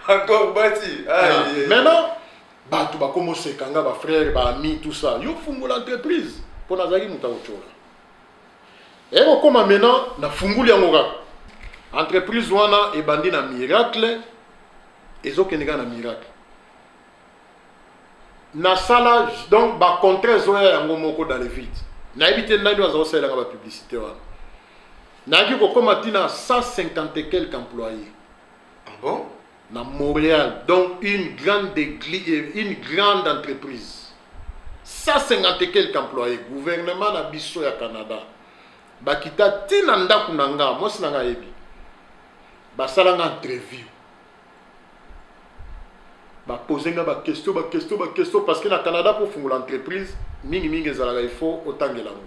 Encore bati. Ah, maintenant bato bakoma oseka nga, bafrère, baami, tout ça: "Yo fungula entreprise?" Mpo nazalaki moto akotyola. Ekokóma maintenant nafunguli yango kaka, entreprise wana ebandi na miracle, ezokende kaka na miracle. Nasala donc bacontrat ezoya yango moko dans le vide, nayebi te nani aza kosalelanga bapublicité wana. Nayaki kokóma ntina 150 et quelques employés. Ah bon? Na Montréal. Donc une grande église, une grande entreprise, 150 et quelques employés. Gouvernement na biso ya Canada bakita ntina ndako na nga, mwasi na nga ayebi, basalanga entrevue, bapose nga baquestion, baquestion, baquestion, parce que na Canada, mpo fungola entreprise, mingimingi ezalaka il faut otangela yango,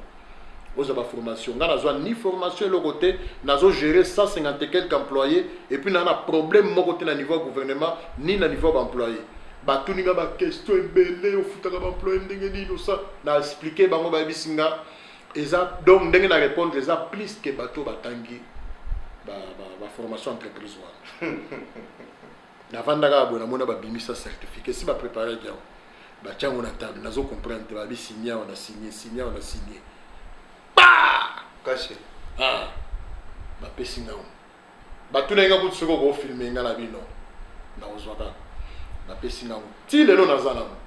ozwa baformation. Nga nazwa ni formation, eloko te. Nazogérer 150 et quelques employés et puis naa na problème moko te na niveau ya gouvernement ni na niveau ya baemployé. Batuni nga baquestion ebele: "Ofutaka baemployé ndenge nini?" Osa na expliquer bango, bayebisi nga eza donc ndenge na répondre eza plus que bato batangi baformation entreprise wana. Navandaka boye, namona babimisa certificat, si bapréparaki yango. Batia yango na table, nazo comprendre te. Babi signe awa, na signe, signe awa, na signe. Pa Caché. Ah, bapesi nga yango. Batunaki nga kutu soki okofilme nga na bino, nakozwa kaka. Bapesi nga yango, ti lelo naza nango.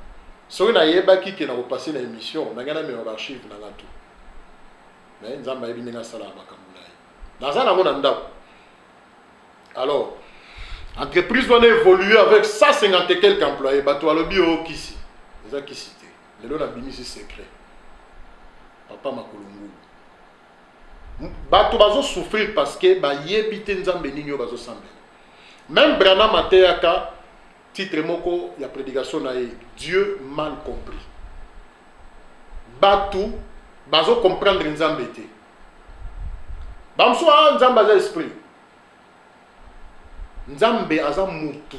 Soki nayebaki ke nakopase na émission na ngai, namema baarchive na nga tout. Mais Nzambe ayebi ndenge asalaka makambo na ye. Naza nango na ndako. Alors, entreprise wana évolue avec 150 et quelques employés. Bato balobi oyo kisi, eza kisi te. Lelo nabimisi secret, papa makolo ngulu. Bato bazosouffrir parce que bayebi te Nzambe nini oyo bazosambela. Même Branham ateyaka titre moko ya prédication na ye, "Dieu mal compris". Bato bazocomprendre Nzambe te. Bamosusu, a Nzambe aza esprit, Nzambe aza mutu.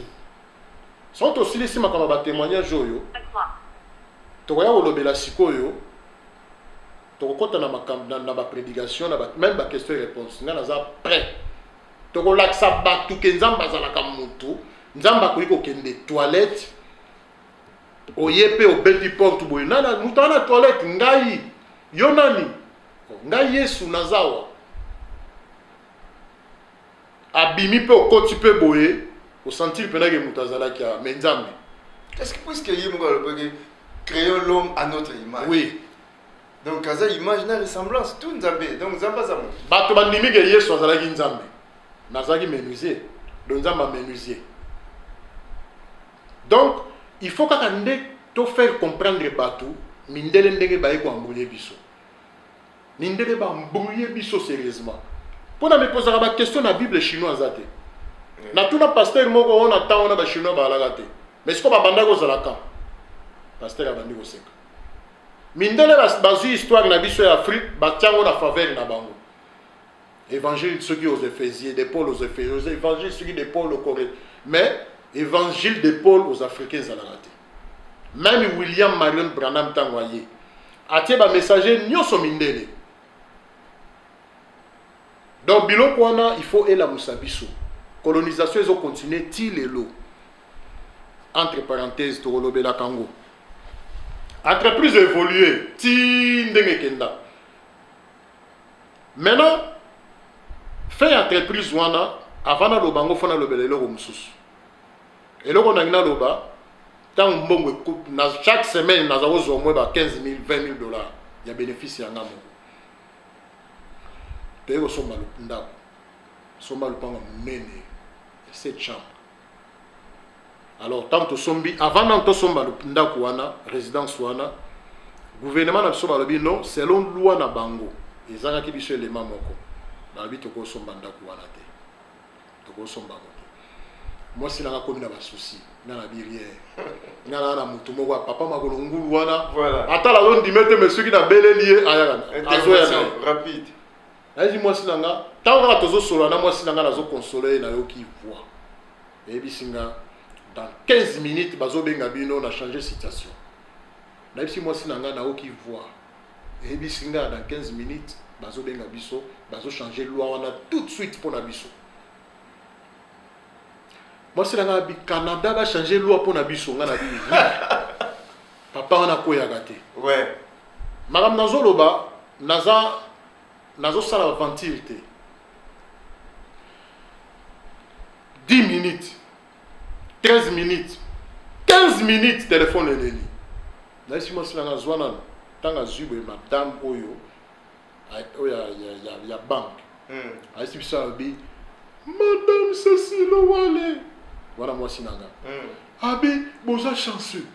Soki tosilisi makambo ya batémoignage oyo tokoya kolobela sikoyo, tokokɔta na makambo na baprédication, na même baquestion et réponse. Ngai naza prêt, tokolakisa bato ke Nzambe azalaka mutu. Nzambe akoki kokende toilette, oye mpe obeti porte boye, nana moto wana toilette, ngai yo nani? Ngai Yesu, nazawa. Abimi mpe okoti mpe boye, osentir mpenake moto azalaki awa, mais Nzambe. Est-ce que, puisque ye moko alobaki: "Créons l'homme à notre image", oui, donc aza image na ressemblance, tout Nzambe, donc Nzambe aza moto. Bato bandimi ke Yesu azalaki Nzambe, mais azalaki menuisier. Donc Nzambe amenuisier. Donc il faut kaka nde tofaire comprendre bato mindele ndenge baye koembrouiller biso. Mindele baembrouiller biso sérieusement. Mpo na mipozaka baquestion na Bible, chinois aza te. Natuna pasteur moko oyo na ntango wana bachinois bazalaka te, mais sikoyo babandaki kozalaka. Pasteur abandi koseka. Mindele bazwi histoire na biso ya Afrique, batia yango na faveur na bango. Évangile soki aux Éphésiens, de Paul aux Éphésiens, évangile soki de Paul aux Corinthiens, mais évangile de Paul aux Africains ezalaka te. Même William Marion Branham, ntango aye, atie bamessager nyonso mindele. Donc biloko wana, il faut elamusa biso. Colonisation ezocontinue ti lelo. Entre parenthèse, tokolobelaka yango. Entreprise évolue ti ndenge ekenda. Maintenant, fin ya entreprise wana, avant naloba yango, fo nalobela eloko mosusu. Eloko nangi naloba, ntango mbongo na chaque semaine naza kozwa mwe ba 15 000, 20 000 $ ya bénéfice ya nga moko, toyei kosomba ndako, somba lopango monene ya 7 chambre. Alors, ntango tosombi, avant ntango tosomba ndako wana, résidence wana, gouvernement na biso balobi non, selon loi na bango, ezangaki biso elema moko. Balobi tokosomba ndako wana te, tokosomba yango te. Mwasi nanga komi na basusi, nga na bi rien. Nga na na motu moko ya papa makolo ngulu wana. Ata nazondima te, mais soki nabeleli ye, ayaka, azoya na ye. Rapide. Nayezi mwasi na nga, ntango kaka tozosolola na mwasi na nga, nazoconsoler ye, nayoki voix eyebisi nga: "Dans 15 minutes bazobenga bino na changer situation." Nayebisi mwasi na nga: "Nayoki voix eyebisi nga dans 15 minutes bazobenga biso, bazochanger loi wana tout de suite mpo na biso." Mwasi na nga abi: "Canada bachange loi mpo na biso?" Nga na bi: "Oui." Papa wana akweyaka te. Makambo nazoloba, naza nazosala aventure te. 10 minutes, 13 minutes, 15 minutes, telefone eleli. Nayesi mwasi nanga: "Zwa nano." Ntango azwi boye, madame oyo oyo ya banque ayesi biso, alobi: "Madame Cécile Wale." Wana mwasi nanga. Abi: "Boza chanceux,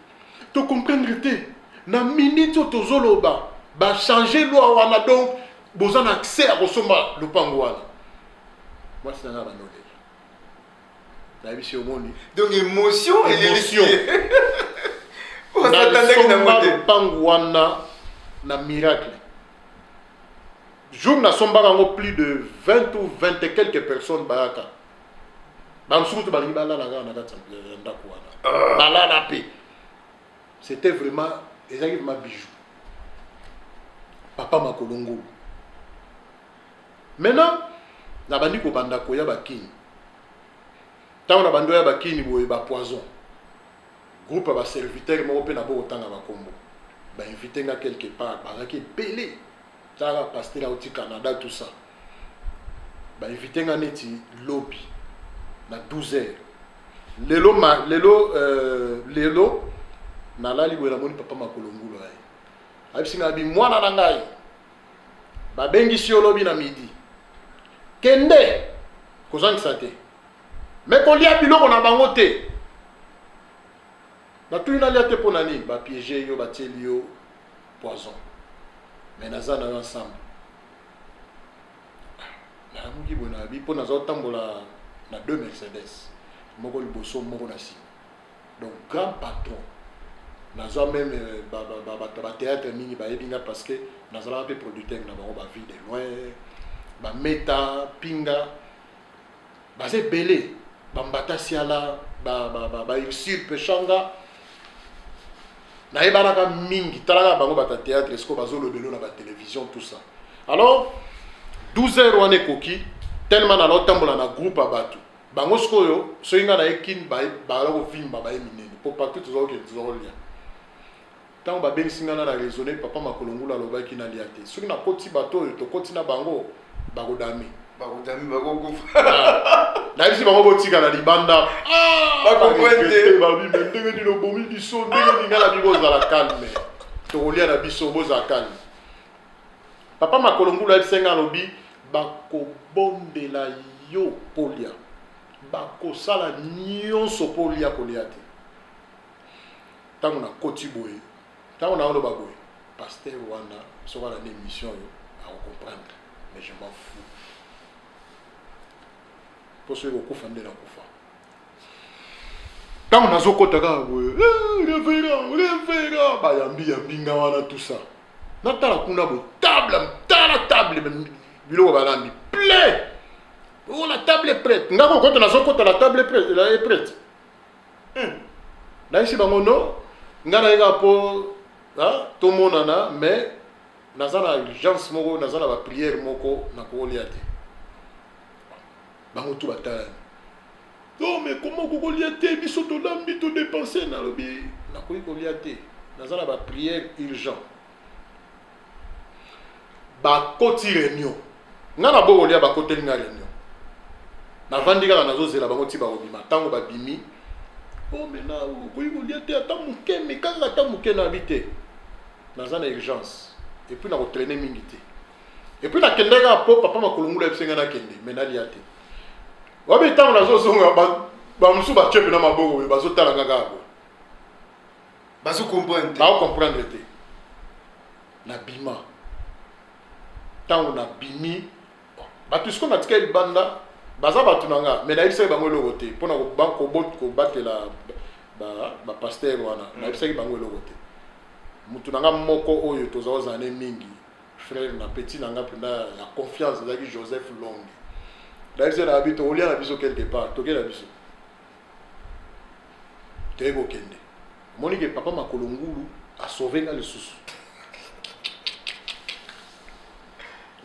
tocomprendre te na minute oyo tozoloba, bachange loi wana, donc boza na accès ya kosomba lopango wana." Mwasi nanga banolela. Nayebisi: "Omoni?" Donc émotion elelisi. Émotion. Osatandaki nango Nasomba te. lopango wana na miracle. Jour nasombaka yango, plus de 20 ou 20 et quelques personnes bayaka. Bamosusu to balingi balala kaka na kati ya ndako wana, balala mpe. C'était vraiment, ezalaki vraiment bijou, papa makolo ngulu. Maintenant nabandi kobanda koya bakini. Ntango na bandi oya bakini boye, bapoison. Groupe ya baserviteur moko mpe na bokotanga bakombo, bainvite nga quelque part, bazalaki ebele. Talaka pasteur auti Canada, tout ça. Bainvite nga neti lobi na 12 heures. Lelo ma, lelo lelo nalali boye, namoni papa Makolo Ngulu aye, ayebisi nga: "Abi mwana na ngai, babengisi yo lobi na midi, kende, kozangisa te, me kolia biloko na bango te." Natuni: "Nalia te mpo na nini?" "Bapiéger yo, batieli yo poison, me naza na yo ensemble." Nalamuki boye, nayebi mpo naza kotambola na deux Mercedes, moko liboso, moko na nsima. Donc grand patron nazwa, même bato bathéâtre mingi bayebi nga parce que nazalaka mpe producteur na bango, Bavie de Loin, Bameta Pinga, baza ebele, Bambata Siala, Baursule Peshanga, nayebanaka mingi. Talaka bango, bato ya théâtre sikoyo bazolobelo na batélévision, tout ça. Alors 12 heures wana ekoki, tellement nala otambola na groupe ya bato bango. Sikoyo soki ngai naye Kini, bala kovimba, baye minene po partout tozakokende, tozakolia. Ntango babengisi ngai na raisonne, papa Makolo Ngulu alobaki nalia te. Soki nakoti, bato oyo tokoti na bango bakodame. Bakodami, bakokufa. Nayebisi bango botika na libanda. Bacomprendre te. Babi: "Me ndenge nini obomi biso? Ndenge nini?" Ngai nabi: "Bozala calme, tokolia na biso, bozala calme." Papa Makolo Ngulu ayebisi ngai, alobi: "Bakobondela yo polia, bakosala nyonso mpo olia, kolia te." Ntango nakoti boye, ntango naoloba boye, pasteur wana soki alandi émission oyo akocomprendre, mais je m'en fous, mpo soki kokufa nde nakufa. Ntango nazokɔta kaka boye, "Eh, révérend, révérend," bayambi yambi nga wana, tout ça. Natala kuna boye, table, tala table, biloko balambi plein. Oh, la table est prête. Nga kokota, nazokɔta, la table est prête, la est prête. Nayebisi bango: "No, nga nayeka mpo tomonana, mais naza na urgence moko, naza na baprière moko, nakokolia te." Bango tu batalani: "Non, mais comment okokolia te? Biso tolambi, todépenser." Nalobi: "Nakoki kolia te, naza na baprière urgent." Bakoti réunion, nga na bokolia, bakoteli nga réunion. Navandi kaka, nazozela bango ti bakobima. Ntango babimi: "Oh, maintenant okoki kolia te ata moke? Me kaka ata moke." Nayebi te, naza na urgence et puis nakotraîner mingi te. Et puis nakende kaka mpo papa Makolo Ngulu ayebisi nga nakende, me nalia te. Wabi ntango nazozonga, bamosusu batie mpena maboko boye, bazotala nga kaka boye. Bazocomprendre te. Baocomprendre te. Nabima. Ntango nabimi, bato sikoyo natikali libanda, baza bato na nga, me nayebisaki bango eloko te mpona kobatela bapasteur wana. Nayebisaki bango eloko te. Motu na nga moko oyo toza kozala ne mingi, frère na petit na nga mpenza ya confiance, ezalaki Joseph Longue. Nayebisi na bi tokolia na biso quelque part, toke na biso, toye kokende. Omoni ke papa Makolo Ngulu asauve nga lisusu.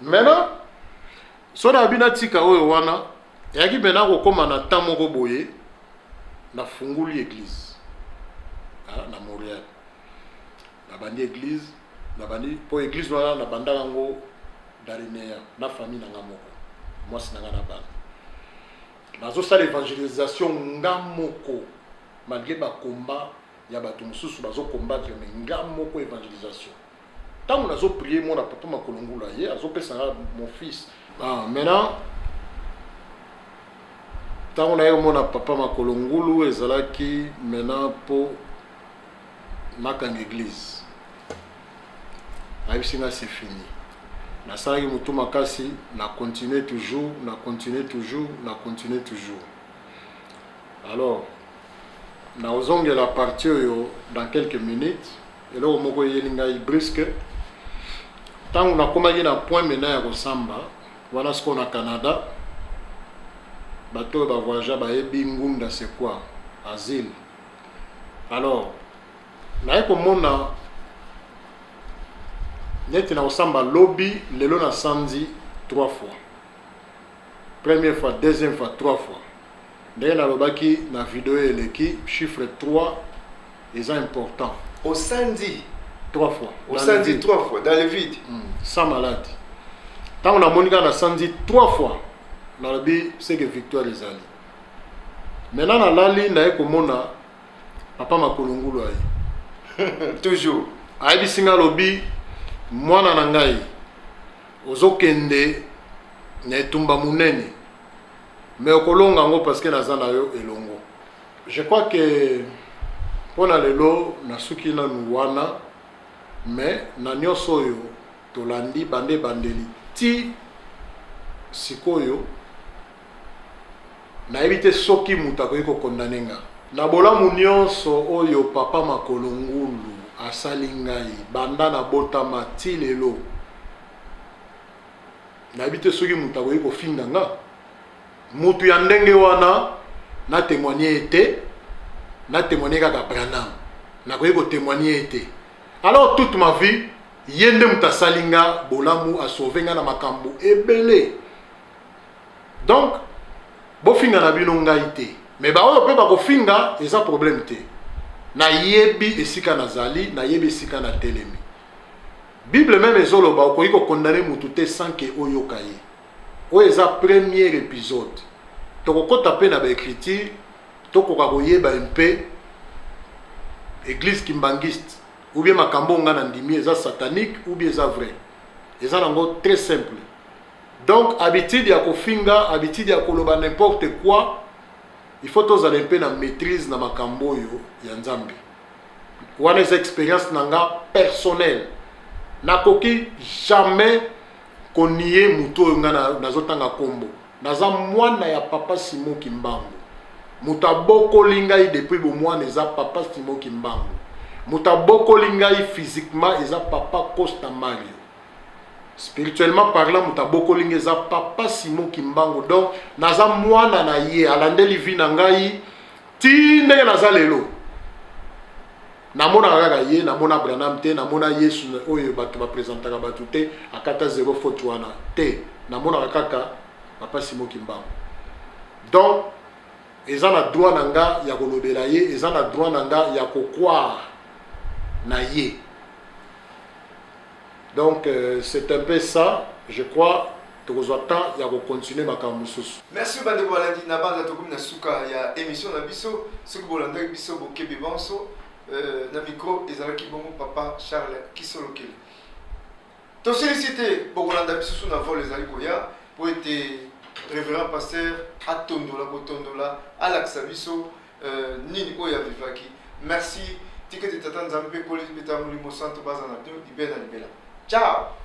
Maintenant so na bi natika oyo wana, eyaki mpena kokóma na temps moko boye, nafunguli église na Montréal. Nabandi église, nabandi mpo église wana nabandaka yango dalinéa na famille na nga moko, mwasi na nga na bana. Nazosala évangélisation nga moko, malgré bakomba ya bato mosusu bazocombattre, mais nga moko évangélisation. Ntango nazoprier, mona papa Makolo Ngulu ye azopesa nga: "Mon fils." Ah, maintenant ntango naye komona papa Makolo Ngulu, ezalaki maintenant mpo nakanga église. Ayebisi nga: "C'est fini." Nasalaki motu makasi, na continue toujours, na continue toujours, na continue toujours. Alors nakozongela partie oyo dans quelques minutes. Eloko moko eyeli ngai brusque ntango nakomaki na point mena ya kosamba wana. Sikoyo na Canada, bato oyo bavoyage bayebi ngunda, c'est quoi asile. Alors naye komona neti na kosamba lobi, lelo nasanzi trois fois, première fois, deuxième fois, trois fois. Ndenge nalobaki na video eleki, chiffre 3. Eza important. Osanzi trois fois. Osanzi trois fois dans le vide. Sans malade. Ntango namoni kaka nasanzi trois fois, nalobi c'est que victoire ezali. Maintenant nalali, naye komona papa Makolo Ngulu aye. Toujours. Ayebisi nga, alobi: "Mwana na ngai, ozokende na etumba monene, mais okolonga yango parce que naza na yo elongo." Je crois que mpo na lelo nasuki nanu wana, mais na nyonso oyo tolandi bande ebandeli ti sikoyo, nayebi te soki moto akoki kocondamner nga na bolamu nyonso oyo papa Makolo Ngulu asali ngai banda nabotama ti lelo. Nayebi te soki moto akoki kofinga nga. Motu ya ndenge wana, natémoigner ye te, natémoigner kaka Branham, nakoki kotémoigner ye te. Alors toute ma vie, ye nde moto asali nga bolamu, asauver nga na makambo ebele. Donc bofinga na bino ngai te, mais baoyo mpe bakofinga, eza problème te. Nayebi esika nazali, nayebi esika natelemi. Bible même ezoloba okoki kocondamner motu te sans que oyoka ye. Oyo eza premier épisode. Tokokɔta mpe na baécriture, tokoka koyeba mpe église kimbanguiste ou bien makambo nga na ndimi eza satanique ou bien eza vrai. Eza nango très simple. Donc habitude ya kofinga, habitude ya koloba n'importe quoi, il faut tozala mpe na maîtrise na makambo oyo ya Nzambe. Wana eza expérience na nga personnelle. Nakoki jamais konier motu oyo nga nazotanga nkombo. Naza mwana ya papa Simon Kimbangu. Moto abokoli ngai depuis bomwana eza papa Simon Kimbangu. Moto abokoli ngai physiquement eza papa Costa Mario. Spirituellement parlant, moto abokoli ngai eza papa Simon Kimbangu. Donc naza mwana na ye. Alandeli vie na ngai ti ndenge naza lelo. Namonaka kaka ye, namona Branham te, namona Yesu oyo bato baprésentaka bato te, akata zéro faute wana te. Namonaka kaka papa Simon Kimbangu. Donc eza na droit na nga ya kolobela ye, eza na droit na nga ya kocroire na ye. Donc c'est un peu ça, je crois. Tokozwa temps ya kocontinuer makambo mosusu. Merci bandeko balandi. Na banza tokomi na suka ya émission na biso. Soki bolandaki biso bokebi banso, na micro ezalaki bongo papa Charles Kisolokele. Tosilisi te, bokolanda biso na vol ezali koya po ete révérend pasteur atondola kotondola, alakisa biso nini oyo avivaki. Merci. Tika ete Tata Nzambe mpe Nkolo mpe ta Molimo Santo baza na bino libela na libela. Ciao.